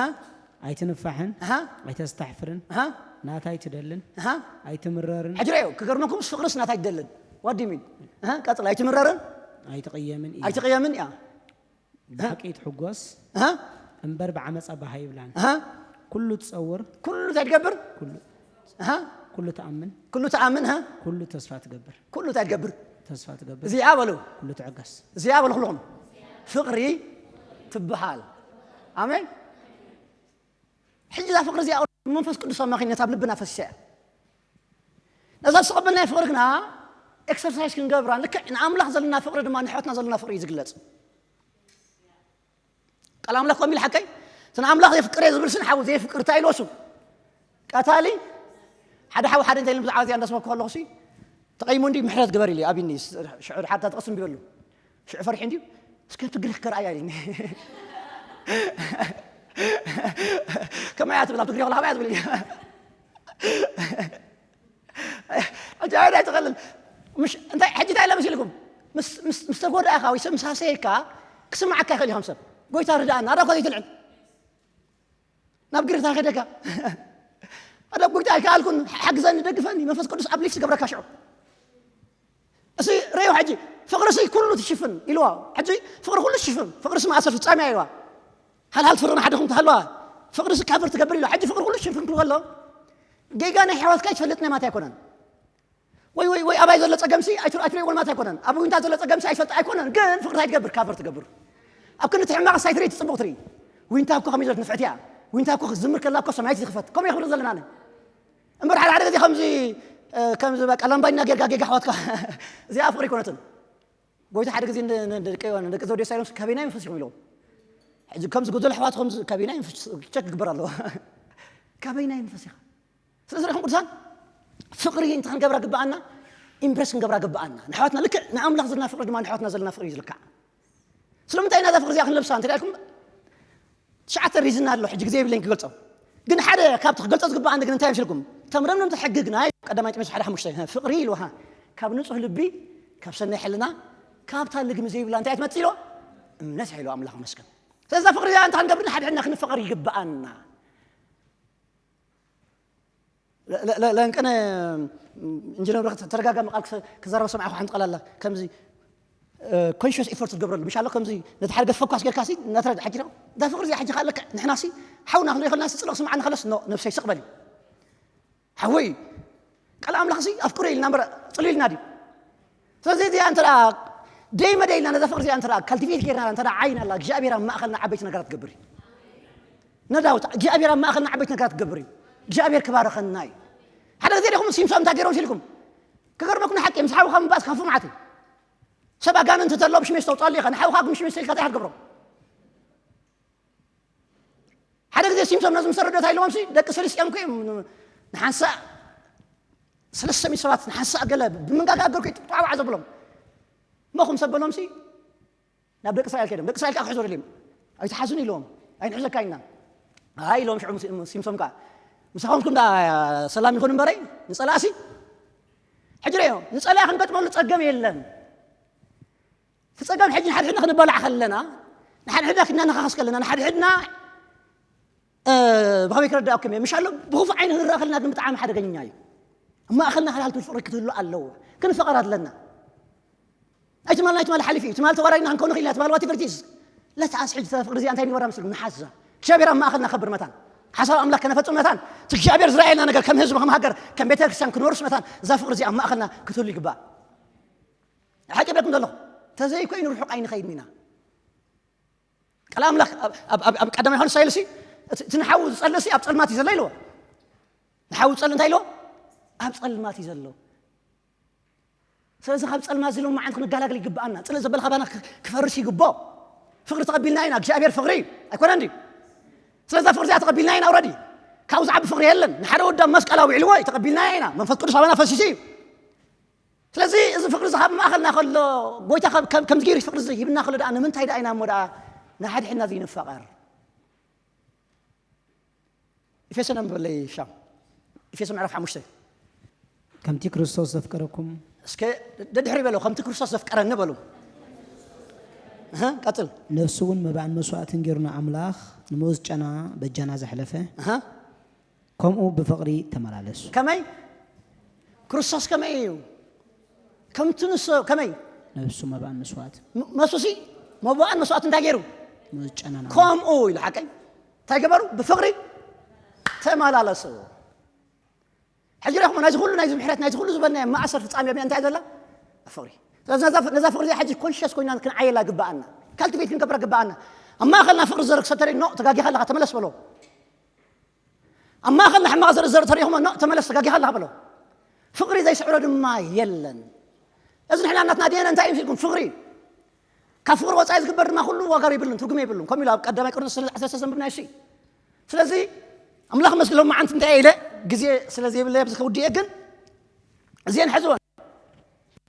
ኣይትንፋሕን። ኣሃ። ኣይተስተሕፍርን። ኣሃ። ናታ ኣይትደልን። ኣሃ። ኣይትምረርን። ሕጂ ሪኦ፣ ክገርመኩም፣ ፍቕርስ ናታ ኣይትደልን። What do you mean? ኣሃ፣ ቀጽል። ኣይትምረርን? ኣይትቕየምን እያ። ኣይትቕየምን እያ። ብሓቂ ትሕጎስ ኣሃ። እምበር ብዓመጻ ባህ ኣይብላን። ኣሃ። ኩሉ ትጸውር። ኩሉ እንታይ ትገብር? ኩሉ ኣሃ። ኩሉ ትኣምን። ኩሉ ትኣምን፣ ኣሃ። ኩሉ ተስፋ ትገብር። ኩሉ እንታይ ትገብር? ተስፋ ትገብር። እዚኣ በሉ። ኩሉ ትዕገስ። እዚኣ በሉ ኩልኹም። ፍቕሪ ትበሃል። ኣሜን። ሕጂ እዛ ፍቕሪ እዚኣ ብመንፈስ ቅዱስ ኣማኺነት ኣብ ልብና ፈሲሳ እያ። ነዛ ዝተቐበልናዮ ፍቕሪ ግና ኤክሰርሳይዝ ክንገብራ፣ ልክዕ ንኣምላኽ ዘለና ፍቕሪ ድማ ንኣሕዋትና ዘለና ፍቕሪ እዩ ዝግለጽ። ቃል ኣምላኽ ከምኡ ኢሉ ሓቀይ፣ እቲ ንኣምላኽ የፍቅር እየ ዝብል ስን ሓው ዘየፍቅር እንታይ ኢልዎ እሱ? ቀታሊ። ሓደ ሓው ሓደ እንታይ ኢሉ ብዛዕባ እዚኣ እንዳስበኩ ከለኹ ሲ፣ ተቐይሙ እንዲ ምሕረት ግበር ኢሉ ኣብኒ ሽዑ ሓደ ጥቕሲ እንቢበሉ። ሽዑ ፈሪሑ እንድዩ፣ እስከ ትግርህ ከርኣያ ኢልኒ። ከመይ እያ ትብል፣ ኣብ ትግርኛ ከለኻ ከመይ እያ ትብል? ሕጂ ኣበይ እያ ትቐልል? ምሽ-፣ እንታይ፣ ሕጂ እንታይ ኢለ መሲልኩም? ምስ፣ ምስ፣ ምስ ተጎዳእካ ወይ ሰብ ምስ ሃሰየካ ክስምዓካ ይኽእል እዩ ከም ሰብ። ጎይታ ርድኣና፣ ኣዳ እኳ ዘይትልዕል። ናብ ግርታ ከደካ። ኣዳ ጎይታ ኣይከኣልኩን፣ ሓግዘኒ፣ ደግፈኒ፣ መንፈስ ቅዱስ ኣብሊፍት ይገብረካ ሽዑ። እዚ ረዮ ሕጂ፣ ፍቕሪ ሲ ኩሉ ትሽፍን ኢልዋ። ሕጂ ፍቕሪ ኩሉ ትሽፍን፣ ፍቕሪ ሲ ማእሰር ፍጻሜ ኢልዋ። ሃልሃል ፍቕሪ ንሓደኹም ትሃልዋ፣ ፍቕሪ ሲ ካቨር ትገብር ኢልዋ። ሕጂ ፍቕሪ ኩሉ ትሽፍን ክብሎ ከሎ፣ ጌጋ ናይ ኣሕዋትካ ይትፈልጥ ናይ ማታ ኣይኮነን። ወይ ወይ ወይ ኣባይ ዘሎ ጸገምሲ ኣይትር ኣይትርእይዎን ማለት ኣይኮነን። ኣብ ዊንታ ዘሎ ጸገምሲ ኣይትፈልጥ ኣይኮነን። ግን ፍቕሪ እንታይ ትገብር? ካቨር ትገብር። ኣብ ክንዲ ሕማቕ ሳይትርኢ ትጽቡቕ ትርኢ። ዊንታ እኮ ከመይ ዘለት ንፍዕቲ እያ። ዊንታ እኮ ክትዝምር ከላ እኮ ሰማይት ዝኽፈት። ከምኡ ይኽብር ዘለና ነ። እምበር ሓደ ሓደ ግዜ ከምዚ ከምዚ በቃ ላምባይና ጌርጋ ጌጋ ኣሕዋትካ እዚኣ ፍቕሪ ኣይኮነትን። ጎይታ ሓደ ግዜ ንደቂ ንደቂ ዘውዴ ሳይሎምስ ካበይናይ መንፈስ ኢኹም ኢሎም። ሕጂ ከምዚ ጎደሎ ኣሕዋት ከምዚ ካበይናይ መንፈስ ቸክ ክግበር ኣለዎ። ካበይናይ መንፈስ ኢኻ? ስለዚ ርኢኹም ቅዱሳን ፍቕሪ እንታይ ክንገብራ ግብኣና? ኢምፕረስ ክንገብራ ግብኣና። ንኣሕዋትና ልክዕ ንኣምላኽ ዘለና ፍቕሪ ድማ ንኣሕዋትና ዘለና ፍቕሪ እዩ ዝልካዕ። ስለምንታይ ኢና እዛ ፍቕሪ እዚኣ ክንለብሳ እንተ ኢልኩም ትሽዓተ ሪዝን ኣሎ። ሕጂ ግዜ የብለይን ክገልጾ። ግን ሓደ ካብቲ ክገልጾ ዝግብኣኒ ግን እንታይ ይመስልኩም? እቶም ረምረምቲ ሕጊ ግና ቀዳማይ ጢሞቴዎስ ሓደ ሓሙሽተ ፍቕሪ ኢልዋ ካብ ንጹህ ልቢ ካብ ሰናይ ሕልና ካብታ ልግሚ ዘይብላ እንታይ ትመጽእ ኢልዋ እምነት ኢልዋ ኣምላኽ መስገን። ስለዚ እዛ ፍቕሪ እዚኣ እንታይ ክንገብር ንሓድሕድና ክንፈቐር ይግብኣና። ለንቀነ ኢንጂነር ብረኽት ተደጋጋሚ ቃል ክዘረብ ሰማዕኹ ሓንቲ ቃል ኣላ ከምዚ ኮንሽስ ኢፎርት ትገብረሉ ምሽ ኣሎ ከምዚ ነቲ ሓደ ገፈኳስ ጌርካ ሲ ነትረ ሓጂ እዛ ፍቕሪ እዚኣ ሕጂ ከዓ ልክዕ ንሕና ሲ ሓውና ክንሪኦ ከለና ሲ ጽልቕ ስምዓኒ ከለስ ኖ ነብሰይ ስቕ በል እዩ ሓወይ ቃል ኣምላኽ ሲ ኣፍቅሮ ኢልና እምበር ጽሉ ኢልና ድዩ ስለዚ እዚኣ እንተ ደይ መደይ ኢልና ነዛ ፍቕሪ እዚኣ እንተ ካልቲቬት ጌርና እንተ ዓይና ኣላ እግዚኣብሔር ኣብ ማእኸልና ዓበይቲ ነገራት ትገብር እዩ ነዳውት እግዚኣብሔር ኣብ ማእኸልና ዓበይቲ ነገራት ክገብር እዩ እግዚኣብሔር ክባረኸና እዩ ሓደ ግዜ ዲኹም ሲምሶን እንታይ ገይሮም ሲልኩም ክገርመኩም ንሓቂ ምስ ሓውኻ ምባእስ ካብ ፍምዓት እዩ ሰብ ኣጋንንቲ ተሎ ብሽሜስ ተውፃሉ ኢኻ ንሓውኻ ብሽሜስ ኢልካ እንታይ ክትገብሮም ሓደ ግዜ ሲምሶን ነዚ ምስ ተረዶ እንታይ ኢልዎም ሲ ደቂ ፍልስጥኤም ኮ እዮም ንሓንሳእ ሰለስተ ሚእቲ ሰባት ንሓንሳእ ገለ ብምንጋጋ ኣገርኩ ይጥቋዕዋዕ ዘብሎም መኹም ሰብ በሎም ሲ ናብ ደቂ እስራኤል ከይዶም ደቂ እስራኤል ከዓ ክሕዞ ደልዮም ኣይትሓዙን ኢልዎም ኣይንሕዘካ ኢና ኣይ ኢልዎም ሽዑ ሲምሶም ከዓ ምሳኹምኩም ዳ ሰላም ይኹን እምበረይ ንፀላእሲ ሕጂ ርእዮ ንፀላእ ክንገጥመሉ ፀገም የለን እቲ ጸገም ሕጂ ንሓድሕድና ክንበላዕ ከለና ንሓድሕድና ክናነኻኸስ ከለና ንሓድሕድና ብኸመይ ክረዳእኩም እየ ምሻሎ ብኽፉእ ዓይኒ ክንረኣ ከለና ግን ብጣዕሚ ሓደገኛ እዩ ኣብ ማእኸልና ሃልሃልቱ ፍቕሪ ክትህሉ ኣለዎ ክንፈቐር ኣለና ኣይትማል ናይ ትማል ሓሊፍ እዩ ትማል ተወራሪና ክንከውን ክኢልና ትማል ዋቲቨርቲስ ለተኣስ ሕጂ ፍቕሪ እዚኣ እንታይ ንግበራ ምስሉ ንሓዛ እግዚኣብሔር ኣብ ማእኸልና ከብር መታን ሓሳብ ኣምላክ ከነፈጽም መታን እግዚኣብሔር ዝረኣየና ነገር ከም ህዝቢ ከም ሃገር ከም ቤተክርስትያን ክንወርስ መታን እዛ ፍቕሪ እዚኣ ኣብ ማእኸልና ክትህሉ ይግባእ ሓቂ ይብለኩም ዘለኹ ተዘይኮይኑ ርሑቕ ኣይንኸይድን ኢና ቃል ኣምላኽ ኣብ ቀዳማይ ዮሃንስ ሳይልሲ እቲ ንሓዉ ዝጸልእሲ ኣብ ጸልማት እዩ ዘሎ ኢልዎ ንሓዉ ዝጸልእ እንታይ ኢልዎ ኣብ ጸልማት እዩ ዘሎ ስለዚ ካብ ጸልማት ዝለመዓን ክንገላገል ይግብኣና ጽልእ ዘበለ ካባና ክፈርስ ይግቦ ፍቕሪ ተቐቢልና ኢና እግዚኣብሔር ፍቕሪ ኣይኮነ እንዲ ስለዚ ፍቕሪ እዚኣ ተቐቢልና ኢና ውረዲ ካብኡ ዝዓቢ ፍቕሪ የለን ንሓደ ወዳ መስቀል ኣውዒልዎ እዩ ተቐቢልና ኢና መንፈስ ቅዱስ ኣባና ፈሲሱ እዩ ስለዚ እዚ ፍቕሪ እዚ ካብ ማእኸልና ከሎ ጎይታ ከምዚ ገይሩ ፍቕሪ እዚ ሂብና ከሎ ደኣ ንምንታይ ደኣ ኢና እሞ ደኣ ንሓድሕድና ዘይንፋቐር ኤፌሶን ኣንብበለይ ሻም ኤፌሶን ምዕራፍ ሓሙሽተ ከምቲ ክርስቶስ ዘፍቀረኩም እስከ ደድሕሪ በሎ ከምቲ ክርስቶስ ዘፍቀረኒ በሉ ቀጥል ነፍሱ እውን መባእን መስዋእትን ገይሩ ንኣምላኽ ንምኡዝ ጨና በጃና ዘሕለፈ ከምኡ ብፍቕሪ ተመላለሱ። ከመይ? ክርስቶስ ከመይ እዩ? ከምቲ ንሱ ከመይ? ነብሱ መባእን መስዋእት። መሱሲ መባእን መስዋእት እንታይ ገይሩ? ምእጨናና። ከምኡ ኢሉ ሓቀይ እንታይ ገበሩ? ብፍቕሪ ተመላለሱ። ሕጂ ረኹም ናይዚ ኩሉ ናይዚ ምሕረት ናይዚ ኩሉ ዝበልናዮ ማእሰር ፍጻሜ እንታይ ዘላ? ፍቕሪ። ስለዚ ነዛ ፍቕሪ እዚኣ ሕጂ ኮንሽስ ኮይና ክንዓየላ ግባኣና። ካልቲቬት ክንገብራ ግባኣና። ኣብ ማእኸልና ፍቕሪ ዘረግ ሰተሪ ኖ ተጋጊኻ ኣለኻ ተመለስ በሎ። ኣብ ማእኸልና ሕማቕ ዘርኢ ዘርኢ ተሪኹሞ ኖ ተመለስ ተጋጊኻ ኣለኻ በሎ። ፍቕሪ ዘይስዕሮ ድማ የለን። እዚ ንሕና ናትና ዲኤንኤ እንታይ እዩ ኢልኩም ፍቕሪ እዩ። ካብ ፍቕሪ ወፃኢ ዝግበር ድማ ኩሉ ዋጋ የብሉን ትርጉም የብሉን። ከምኡ ኢሉ ኣብ ቀዳማይ ቆሮንቶስ ዓሰርተ ሰለስተ ዘንብብናዮ እሱ እዩ። ስለዚ ኣምላኽ መስግን ሎማዓንቲ እንታይ ኢለ ግዜ ስለ ዘይብለይ ኣብዚ ከውድየ ግን እዚአን ሕዝወን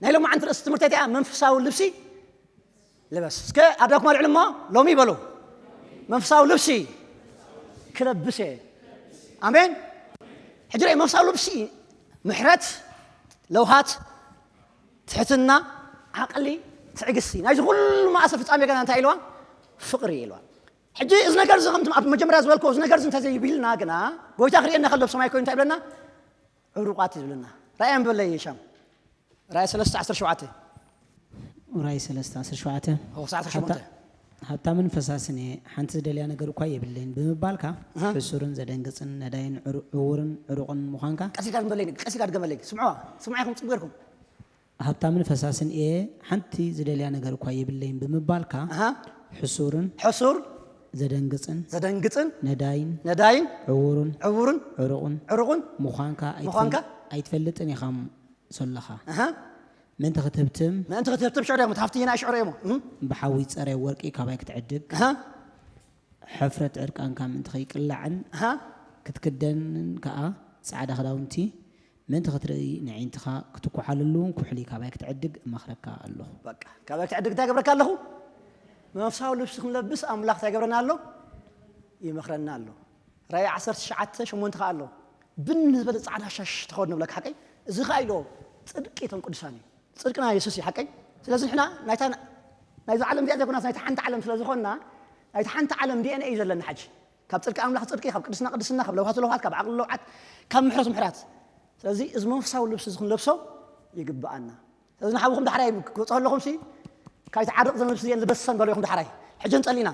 ናይ ሎማዓንቲ ርእሲ ትምህርተይ እቲኣ መንፈሳዊ ልብሲ ልበስ። እስከ ኣዳኩም ኣልዕሉ እሞ ሎሚ በሉ መንፈሳዊ ልብሲ ክለብስ እየ። ኣሜን። ሕጂ ርእ መንፈሳዊ ልብሲ ምሕረት፣ ለውሃት፣ ትሕትና፣ ዓቕሊ፣ ትዕግስቲ ናይዚ ኩሉ ማእሰር ፍጻሜ ገና እንታይ ኢልዋ? ፍቕሪ ኢልዋ። ሕጂ እዚ ነገር እዚ ከምቲ ኣብ መጀመርያ ዝበልክዎ እዚ ነገር እዚ እንተዘይብልና ግና ጎይታ ክርእየና ከሎ ብሰማይ ኮይኑ እንታይ ይብለና? ዕሩቓት እዩ ዝብለና። ራእይ ኣንብበለይ ሻም ራእይ ሰለስተ ዓሰርተ ሸውዓተ ራእይ ሰለስተ ዓሰርተ ሸውዓተ ክሳዕ ዓሰርተ ሸሞንተ ሃብታምን ፈሳስን እየ፣ ሓንቲ ዝደልያ ነገር እኳ የብለይን ብምባልካ፣ ኣሃ። ሕሱርን ዘደንግጽን ነዳይን ዕሩ-፣ ዕዉርን ዕሩቕን ምዃንካ። ቀስ ኢልካ ድገመለይ፣ ቀስ ኢልካ ድገመለይ። ስምዑዋ፣ ስምዑ ኢኹም ጽቡቕ ጌርኩም። ሃብታምን ፈሳስን እየ፣ ሓንቲ ዝደልያ ነገር እኳ የብለይን ብምባልካ፣ ኣሃ። ሕሱርን ሕሱር ዘደንግጽን ዘደንግጽን ነዳይን ነዳይን ዕዉርን ዕዉርን ዕሩቕን ዕሩቕን ምዃንካ ኣይትፈል-፣ ምዃንካ ኣይትፈልጥን ኢኻ ም-፣ ሰለኻ። ኣሃ። ምእንቲ ክትህብትም ምእንቲ ክትህብትም ሽዑ ደሞ፣ ሃብቲ ናይ ሽዑ እሞ፣ እም። ብሓዊ ጸረ ወርቂ ካባይ ክትዕድግ። ኣሃ። ሕፍረት ዕርቃንካ ምእንቲ ከይቅላዕን ኣሃ። ክትክደንን ከኣ ጻዕዳ ክዳውንቲ ምእንቲ ክትርኢ፣ ንዕንትኻ ክትኳሓለሉ እውን ኩሕሊ ካባይ ክትዕድግ እመኽረካ ኣለኹ። በቃ፣ ካባይ ክትዕድግ እንታይ ገብረካ ኣለኹ? መንፈሳዊ ልብሲ ክንለብስ ኣምላኽ እንታይ ገብረና ኣሎ? ይመኽረና ኣሎ። ራእይ ዓሰርተ ትሽዓተ ሸሞንተ ከኣ ኣሎ። ብን ዝበለ ጻዕዳ ሻሽ ተኸድኑ ብለካ ሓቀይ? እዚ ከኣ ኢሎ ጽድቂ እቶም ቅዱሳን እዩ። ጽድቅና የሱስ እዩ ሓቀይ? ስለዚ ንሕና ናይታ፣ ናይዛ ዓለም እዚኣ ዘይኮናስ ናይታ ሓንቲ ዓለም ስለ ዝኾንና፣ ናይታ ሓንቲ ዓለም ዲ ኤን ኤ እዩ ዘለና ሕጂ። ካብ ጽድቂ ኣምላኽ ጽድቂ፣ ካብ ቅድስና ቅድስና፣ ካብ ለውሃት ለውሃት፣ ካብ ዓቕሊ ለውዓት፣ ካብ ምሕረት ምሕራት። ስለዚ እዚ መንፈሳዊ ልብሲ እዚ ክንለብሶ ይግብኣና። ስለዚ ንሓውኹም ዳሕራይ ክወጽኦ ኣለኹም ሲ፣ ካይትዓርቕ ዘን ልብሲ እዚኤን ልበሰን በሉ ኢኹም ዳሕራይ። ሕጂ ንጸሊ ኢና።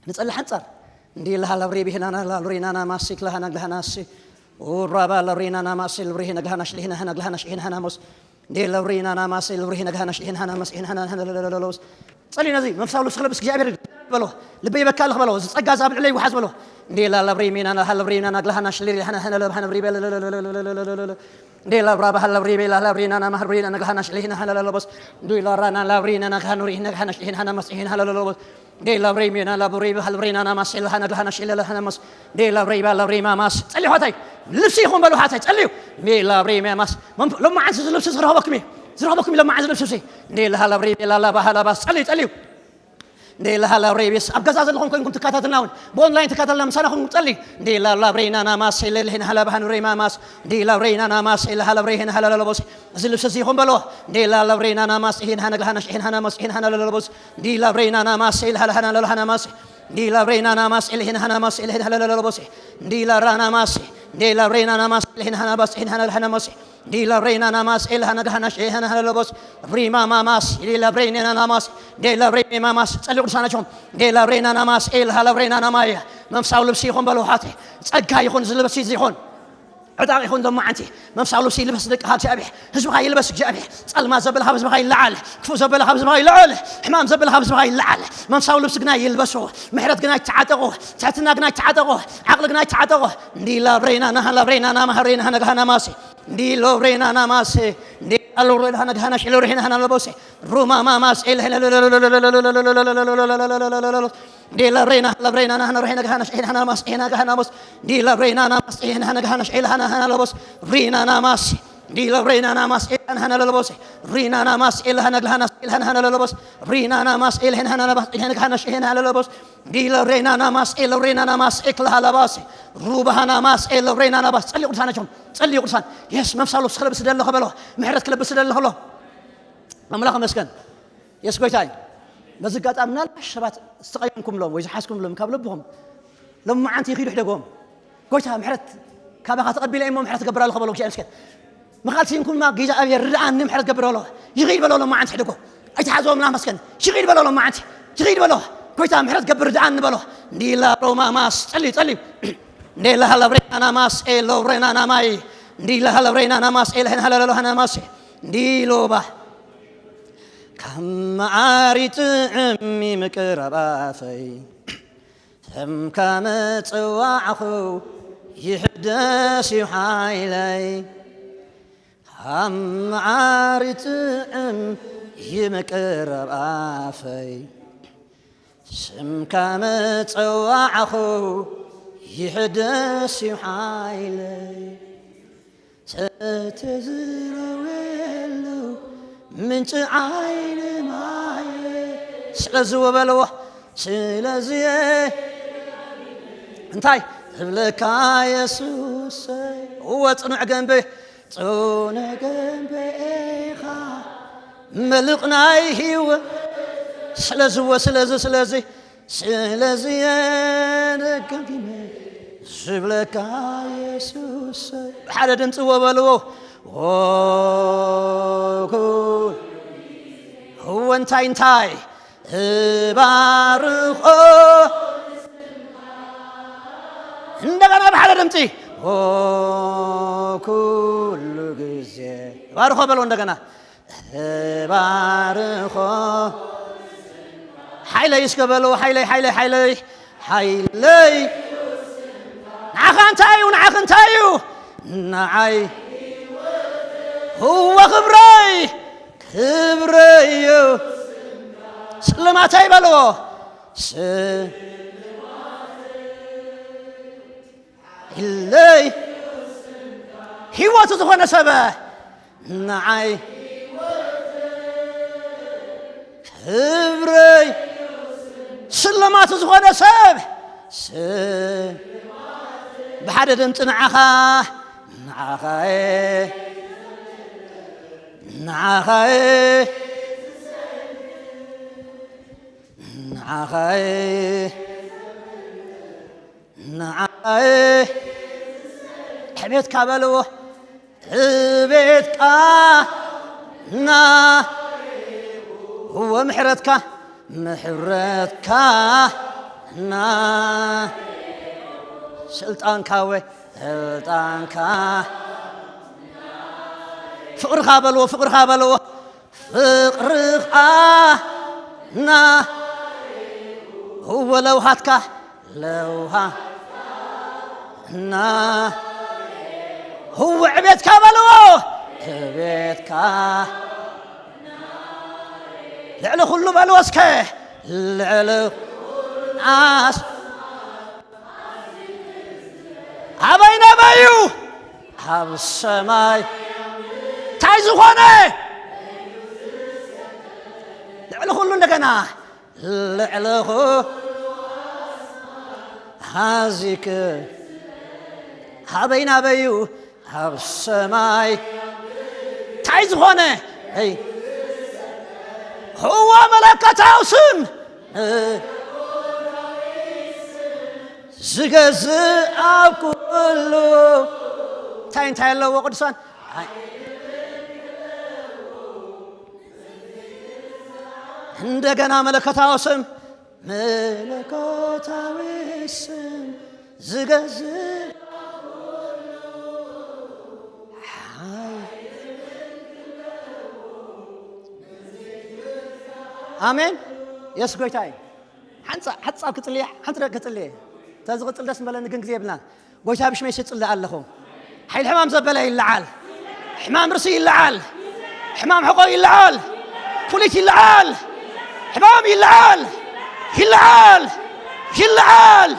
ንጸሊ ሓንጻር። እንዲ ለሃ ለብሪ ብሄናና ላሉሪናና ማሲክ ለሃና ግልሃና ሲ። ኡራባ ለብሪናና ማሲ ለብሪ ነግልሃና ሽሊህና ሃና ግልሃና ሽሊህና ሃና ሞስ። እንዲ ለብሪናና ማሲ ለብሪ ነግሃና ሽሊህና ሃና መስ ኢህና ሃና ሃና ለለለለለውስ። ጸሊ ነዚ መንፈሳዊ ልብሲ ክለብስ እግዚኣብሔር በሎ። ልበይ ይበካ ኣለኽ በሎ። እዚ ጸጋ እዚ ኣብ ልዕለይ ይውሓዝ በሎ። እንዲ ላላብሪ ሜናና ሃለብሪ ናና ግልሃና ሽሊሪ ሃና ሃና ለብሃና ብሪ በለ ለለለለለለለለለ። እንዴ ላብራ ባህል ላብሪ ቤላ ላብሪ ናና ማህል ብሪ ናና ግልሃና ሽሊህና ሃና ለለቦስ። እንዲ ላራና ላብሪ ናና ግሃኑሪ ህነ ግሃና ሽሊህና ሃና መስሊህና ሃና ለለቦስ። እንዴ ላብሪ ሜና ላብሪ ባህል ብሪ ናና ማሴል ሃና ግልሃና ሽለ ለሃና መስ። እንዴ ላብሪ ባ ላብሪ ማማስ። ጸልዩ ሓታይ። ልብሲ ይኹን በሉ ሓታይ። ጸልዩ። እንዴ ላብሪ ማማስ። መም-፣ ሎማዓንስ እዚ ልብሲ ዝረኸበኩም እዩ። ዝረኸበኩም እዩ ሎማዓንስ ልብሲ። እንዴ ላሃ ላብሪ ቤላ ላባሃ ላባስ። ጸልዩ፣ ጸልዩ። እንዴ ለሃላ ብሬቤስ ኣብ ገዛ ዘለኹም ኮይንኩም ትከታተልና እውን ብኦንላይን ትከታተልና ምሳና ኹም ጸሊ። እንዴ ላላ ብሬና ናማስ ለልህን ሃላ ባህን ሬማ ማስ። እንዴ ላ ብሬና ናማስ ለሃላ ብሬህን ሃላ ለለቦስ። እዚ ልብሲ እዚ ይኹም በሎ። እንዴ ላላ ብሬና ናማስ ይሄን ሃና ግልሃና ሽሄን ሃና ማስ ይሄን ሃና ለለቦስ። እንዴ ላ ብሬና ናማስ ለሃላ ሃና ለሃና ማስ። እንዴ ላ ብሬና ናማስ ለሄን ሃና ማስ ለሄን ሃላ ለለቦስ። እንዴ ላ ራና ማስ። እንዴ ላ ብሬና ናማስ ለሄን ሃና ባስ ይሄን ሃና ለሃና ማስ። ዲላ ብሬና ናማስ ኤልሃና ግሃናሽ ኤልሃና ሃለሎቦስ። ብሪማ ማማስ ዲላ ብሬና ናማስ። ዲላ ብሬና ማማስ ጸሊ ቅዱሳናቸውም። ዲላ ብሬና ናማስ ኤልሃ ለብሬና ናማየ። መንፈሳዊ ልብሲ ይኹን በሉ ሓተ። ጸጋ ይኹን ዝልበስ ይኹን። ዕጣቕ ይኹን ሎማዓንቲ መንፈሳዊ ልብሲ ይልበስ ደቂ እግዚኣብሔር። ህዝብኻ ይልበስ እግዚኣብሔር። ጸልማት ዘበለ ካብ ህዝብኻ ይለዓል። ክፉእ ዘበለ ካብ ህዝብኻ ይልዓል። ሕማም ዘበለ ካብ ህዝብኻ ይለዓል። መንፈሳዊ ልብሲ ግና ይልበሱ። ምሕረት ግና ይተዓጠቑ። ትሕትና ግና ይተዓጠቑ። ዓቕሊ ግና ይተዓጠቑ። እንዲላ ብሬና ናሃላ ብሬና ናማሃ ብሬና ሃና ግሃና ማሲ። እንዲ ሎብሬና ናማሴ፣ እንዲ ኣሎሬ ለሃና ግሃና ሽሎሬ ሄና ሃና ለቦሴ፣ ሩማ ማማስ ኤል ሄና እንዲ ለብሬና ለብሬና ናሃና ሬና ግሃና ሽኤና ሃና ማስ ኤና ግሃና ቦስ፣ እንዲ ለብሬና ናማስ ኤና ሃና ግሃና ሽኤል ሃና ሃና ለቦስ፣ ሪና ናማስ፣ እንዲ ለብሬና ናማስ ኤና ሃና ለቦሴ፣ ሪና ናማስ ኤል ሃና ግሃና ኤል ሃና ሃና ለቦስ፣ ሪና ናማስ ኤል ሄና ሃና ለባስ ኤል ሃና ግሃና ሽኤና ሃና ለቦስ፣ እንዲ ለብሬና ናማስ ኤል ለብሬና ናማስ ኤክ ለሃ ለባሴ፣ ሩባሃ ናማስ ኤል ለብሬና ናባስ ጸሊ ቅዱሳናቸውም ጸልዩ ቅዱሳን። የስ መንፈሳዊ ልብሲ ክለብስ ደለኹ በሎ። ምሕረት ክለብስ ደለኹ በሎ። ኣምላኽ ይመስገን። የስ ጎይታ እዩ። በዚ ኣጋጣሚ ምናልባሽ ሰባት ዝተቐየምኩምሎም ወይ ዝሓዝኩምሎም ካብ ልብኹም ሎማዓንቲ ይኺዱ ሕደጎም። ጎይታ ምሕረት ካባኻ ተቐቢለ እሞ ምሕረት እገብር ኣለኹ በሎ። እግዚኣብሔር ይመስገን። ምኻድ ሲንኩንማ ጌዛ ኣብሔር ርድኣኒ ምሕረት ገብር በሎ። ይኺድ በሎ ሎማዓንቲ ሕደጎ። ኣይትሓዞ ኣምላኽ ይመስገን። ይኺድ በሎ ሎማዓንቲ። ይኺድ በሎ። ጎይታ ምሕረት ገብር ርድኣኒ በሎ። እንዲላ ሮማ ማስ ጸልዩ ጸልዩ። እንዴ ለሃለ ብሬና ናማስ ኤሎ ብሬና ናማይ። እንዲ ለሃለ ብሬና ናማስ ኤል ሄን ሃለሎ ሃናማስ። እንዲ ሎባ። ካብ መዓር ይጥዕም ይምቅር ኣብ ኣፈይ። ስምካ ምጽዋዕኹ ይሕደስ እዩ ሓይለይ። ካብ መዓር ይጥዕም ይምቅር ኣብ ኣፈይ። ስምካ ምጽዋዕኹ ይሕደስ እዩ ሓይለይ። ሰተ ዝረወሉ ምንጪ ዓይኒ ማየ። ስለዚ ወበልዎ፣ ስለዚ እየ እንታይ እብለካ የሱሰይ። እወ ጽኑዕ ገንቢ፣ ጽኑዕ ገንቢ ኢኻ፣ መልቕ ናይ ህይወት። ስለዚ እወ፣ ስለዚ፣ ስለዚ ስለዚ እየ ደጋጊመ ዝብለካ የሱስ። ብሓደ ድምፂ ወበልዎ። ወኩ-፣ እወ እንታይ እንታይ እባርኾ። እንደገና ብሓደ ድምፂ። ኦ ኩሉ ግዜ። እባርኾ በሎ እንደገና። እባርኾ። ሓይለይ እስከ በሎ። ሓይለይ፣ ሓይለይ፣ ሓይለይ፣ ሓይለይ። ንዓኻ እንታይ እዩ? ንዓኺ እንታይ እዩ? ንዓይ። እወ ክብረይ፣ ክብረይ እዩ። ስልማተይ በልዎ። ስ-፣ ኢለይ ህይወቱ ዝኾነ ሰብ ንዓይ ክብረይ ስልማቱ ዝኾነ ሰብ ስ-፣ ብሓደ ድምፂ ንዓኻ፣ ንዓኻየ፣ ንዓኻየ፣ ንዓኻየ፣ ንዓኻየ። ዕቤትካ በልዎ፣ ዕቤትካ ና፣ እወ ምሕረትካ፣ ምሕረትካ ና፣ ስልጣንካ እወ፣ ስልጣንካ። ፍቕርኻ በልዎ፣ ፍቕርኻ በልዎ። ፍቕርኻ ና፣ እወ ለውሃትካ፣ ለውሃትና፣ እወ ዕቤትካ በልዎ፣ ዕቤትካ ልዕሊ ኩሉ በልዎ እስከ፣ ልዕሊ ኣስ-፣ ኣበይ ናበይ እዩ? ኣብ ሰማይ። እንታይ ዝኾነ? ልዕሊ ኩሉ እንደገና። ልዕሊ ኩሉ ኣዚክ። ኣበይ ናበይ እዩ? ኣብ ሰማይ። እንታይ ዝኾነ? እይ። ህዋ መለኮታዊ ስም። ዝገዝእ ኣብ ኩሉ። እንታይ እንታይ ኣለዎ ቅዱሳን? ኣይ። እንደገና መለኮታዊ ስም፣ መለኮታዊ ስም ዝገዝእ ሓይ-፣ ኣሜን። የሱስ ጎይታ እዩ። ሓንጻ-፣ ሓጻብ ክጽልየ፣ ሓንቲ ደቂ ክጽልየ። ተዝቕጽል ደስ ምበለኒ፣ ግን ግዜ የብልናን። ጎይታ ብሽመይ ስጽሊ ኣለኹ። ሓይል ሕማም ዘበለ ይለዓል። ሕማም ርሲ ይለዓል። ሕማም ሕቆ ይለዓል። ኩሊት ይለዓል። ሕማም ይለዓል። ይለዓል። ይለዓል።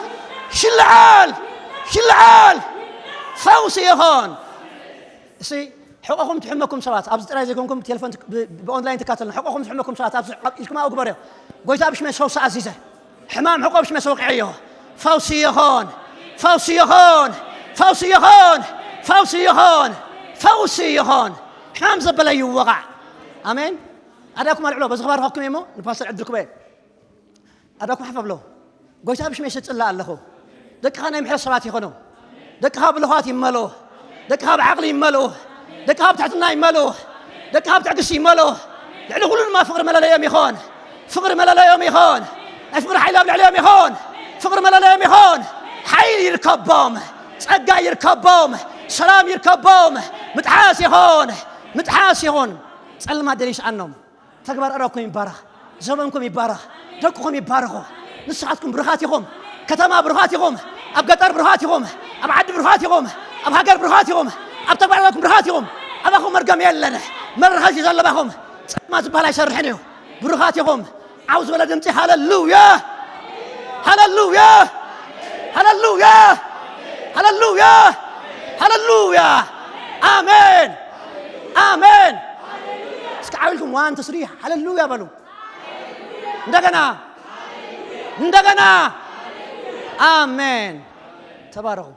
ይለዓል። ይለዓል። ፈውሲ ይኹን። እሲ ሕቆኹም ትሕመኩም ሰባት፣ ኣብዚ ጥራይ ዘይኮንኩም፣ ቴሌፎን ትክ-፣ ብ-፣ ብኦንላይን ትካተሉና፣ ሕቆኹም ትሕመኩም ሰባት፣ ኣብዚ ኣብ ኢድኩም ኣብኡ ግበርዮ። ጎይታ ብሽመይ ፈውሲ ኣዚዘ። ሕማም ሕቆ ብሽመይ ወቕዐዮ። ፈውሲ ይኹን። ፈውሲ ይኹን። ፈውሲ ይኹን። ፈውሲ ይኹን። ፈውሲ ይኹን። ሕማም ዘበለ ይወቓዕ። ኣሜን። ኣዳኩም ኣልዕሎ፣ በዚ ክባርኸኩም እየ እሞ፣ ንፓስተር ዕድል ክበ። ኣዳኩም ሓፍ ኣብሎ። ጎይታ ብሽመይ ስጽላ ኣለኹ። ደቅኻ ናይ ምሕረት ሰባት ይኾኑ። ደቅኻ ብልኻት ይመልኡ። ደቅኻ ብዓቕሊ ይመልኡ። ደቅኻ ብትሕትና ይመልኡ። ደቅኻ ብትዕግስቲ ይመልኡ። ልዕሊ ኩሉ ድማ ፍቕሪ መለለዮም ይኾን። ፍቕሪ መለለዮም ይኾን። ናይ ፍቕሪ ሓይሊ ኣብ ልዕሊኦም ይኾን። ፍቕሪ መለለዮም ይኾን። ሓይሊ ይርከቦም። ጸጋ ይርከቦም። ሰላም ይርከቦም። ምጥሓስ ይኾን። ምጥሓስ ይኾን። ጸልማት ደን ይስኣኖም። ተግባር ኣእዳውኩም ይባረኽ። ዘበንኩም ይባረኽ። ደቅኹም ይባረኹ። ንስኻትኩም ብሩኻት ኢኹም። ከተማ ብሩኻት ኢኹም። ኣብ ገጠር ብሩኻት ኢኹም። ኣብ ዓዲ ብሩኻት ኢኹም። ኣብ ሃገር ብሩኻት ኢኹም። ኣብ ተግባር ኣእዳውኩም ብሩኻት ኢኹም። ኣባኹም መርገም የለን። መርኸሲ ዘለባኹም ጸልማት ዝበሃል ኣይሰርሕን እዩ። ብሩኻት ኢኹም። ዓው ዝበለ ድምጺ ሃለሉያ! ሃለሉያ! ሃለሉያ! ሃለሉያ! ሃለሉያ! ኣሜን! ኣሜን! እስኪ ዓው ኢልኩም ዋን፣ ቱ፣ ስሪ ሃለሉያ በሉ። እንደገና፣ እንደገና። ኣሜን። ተባረኹ።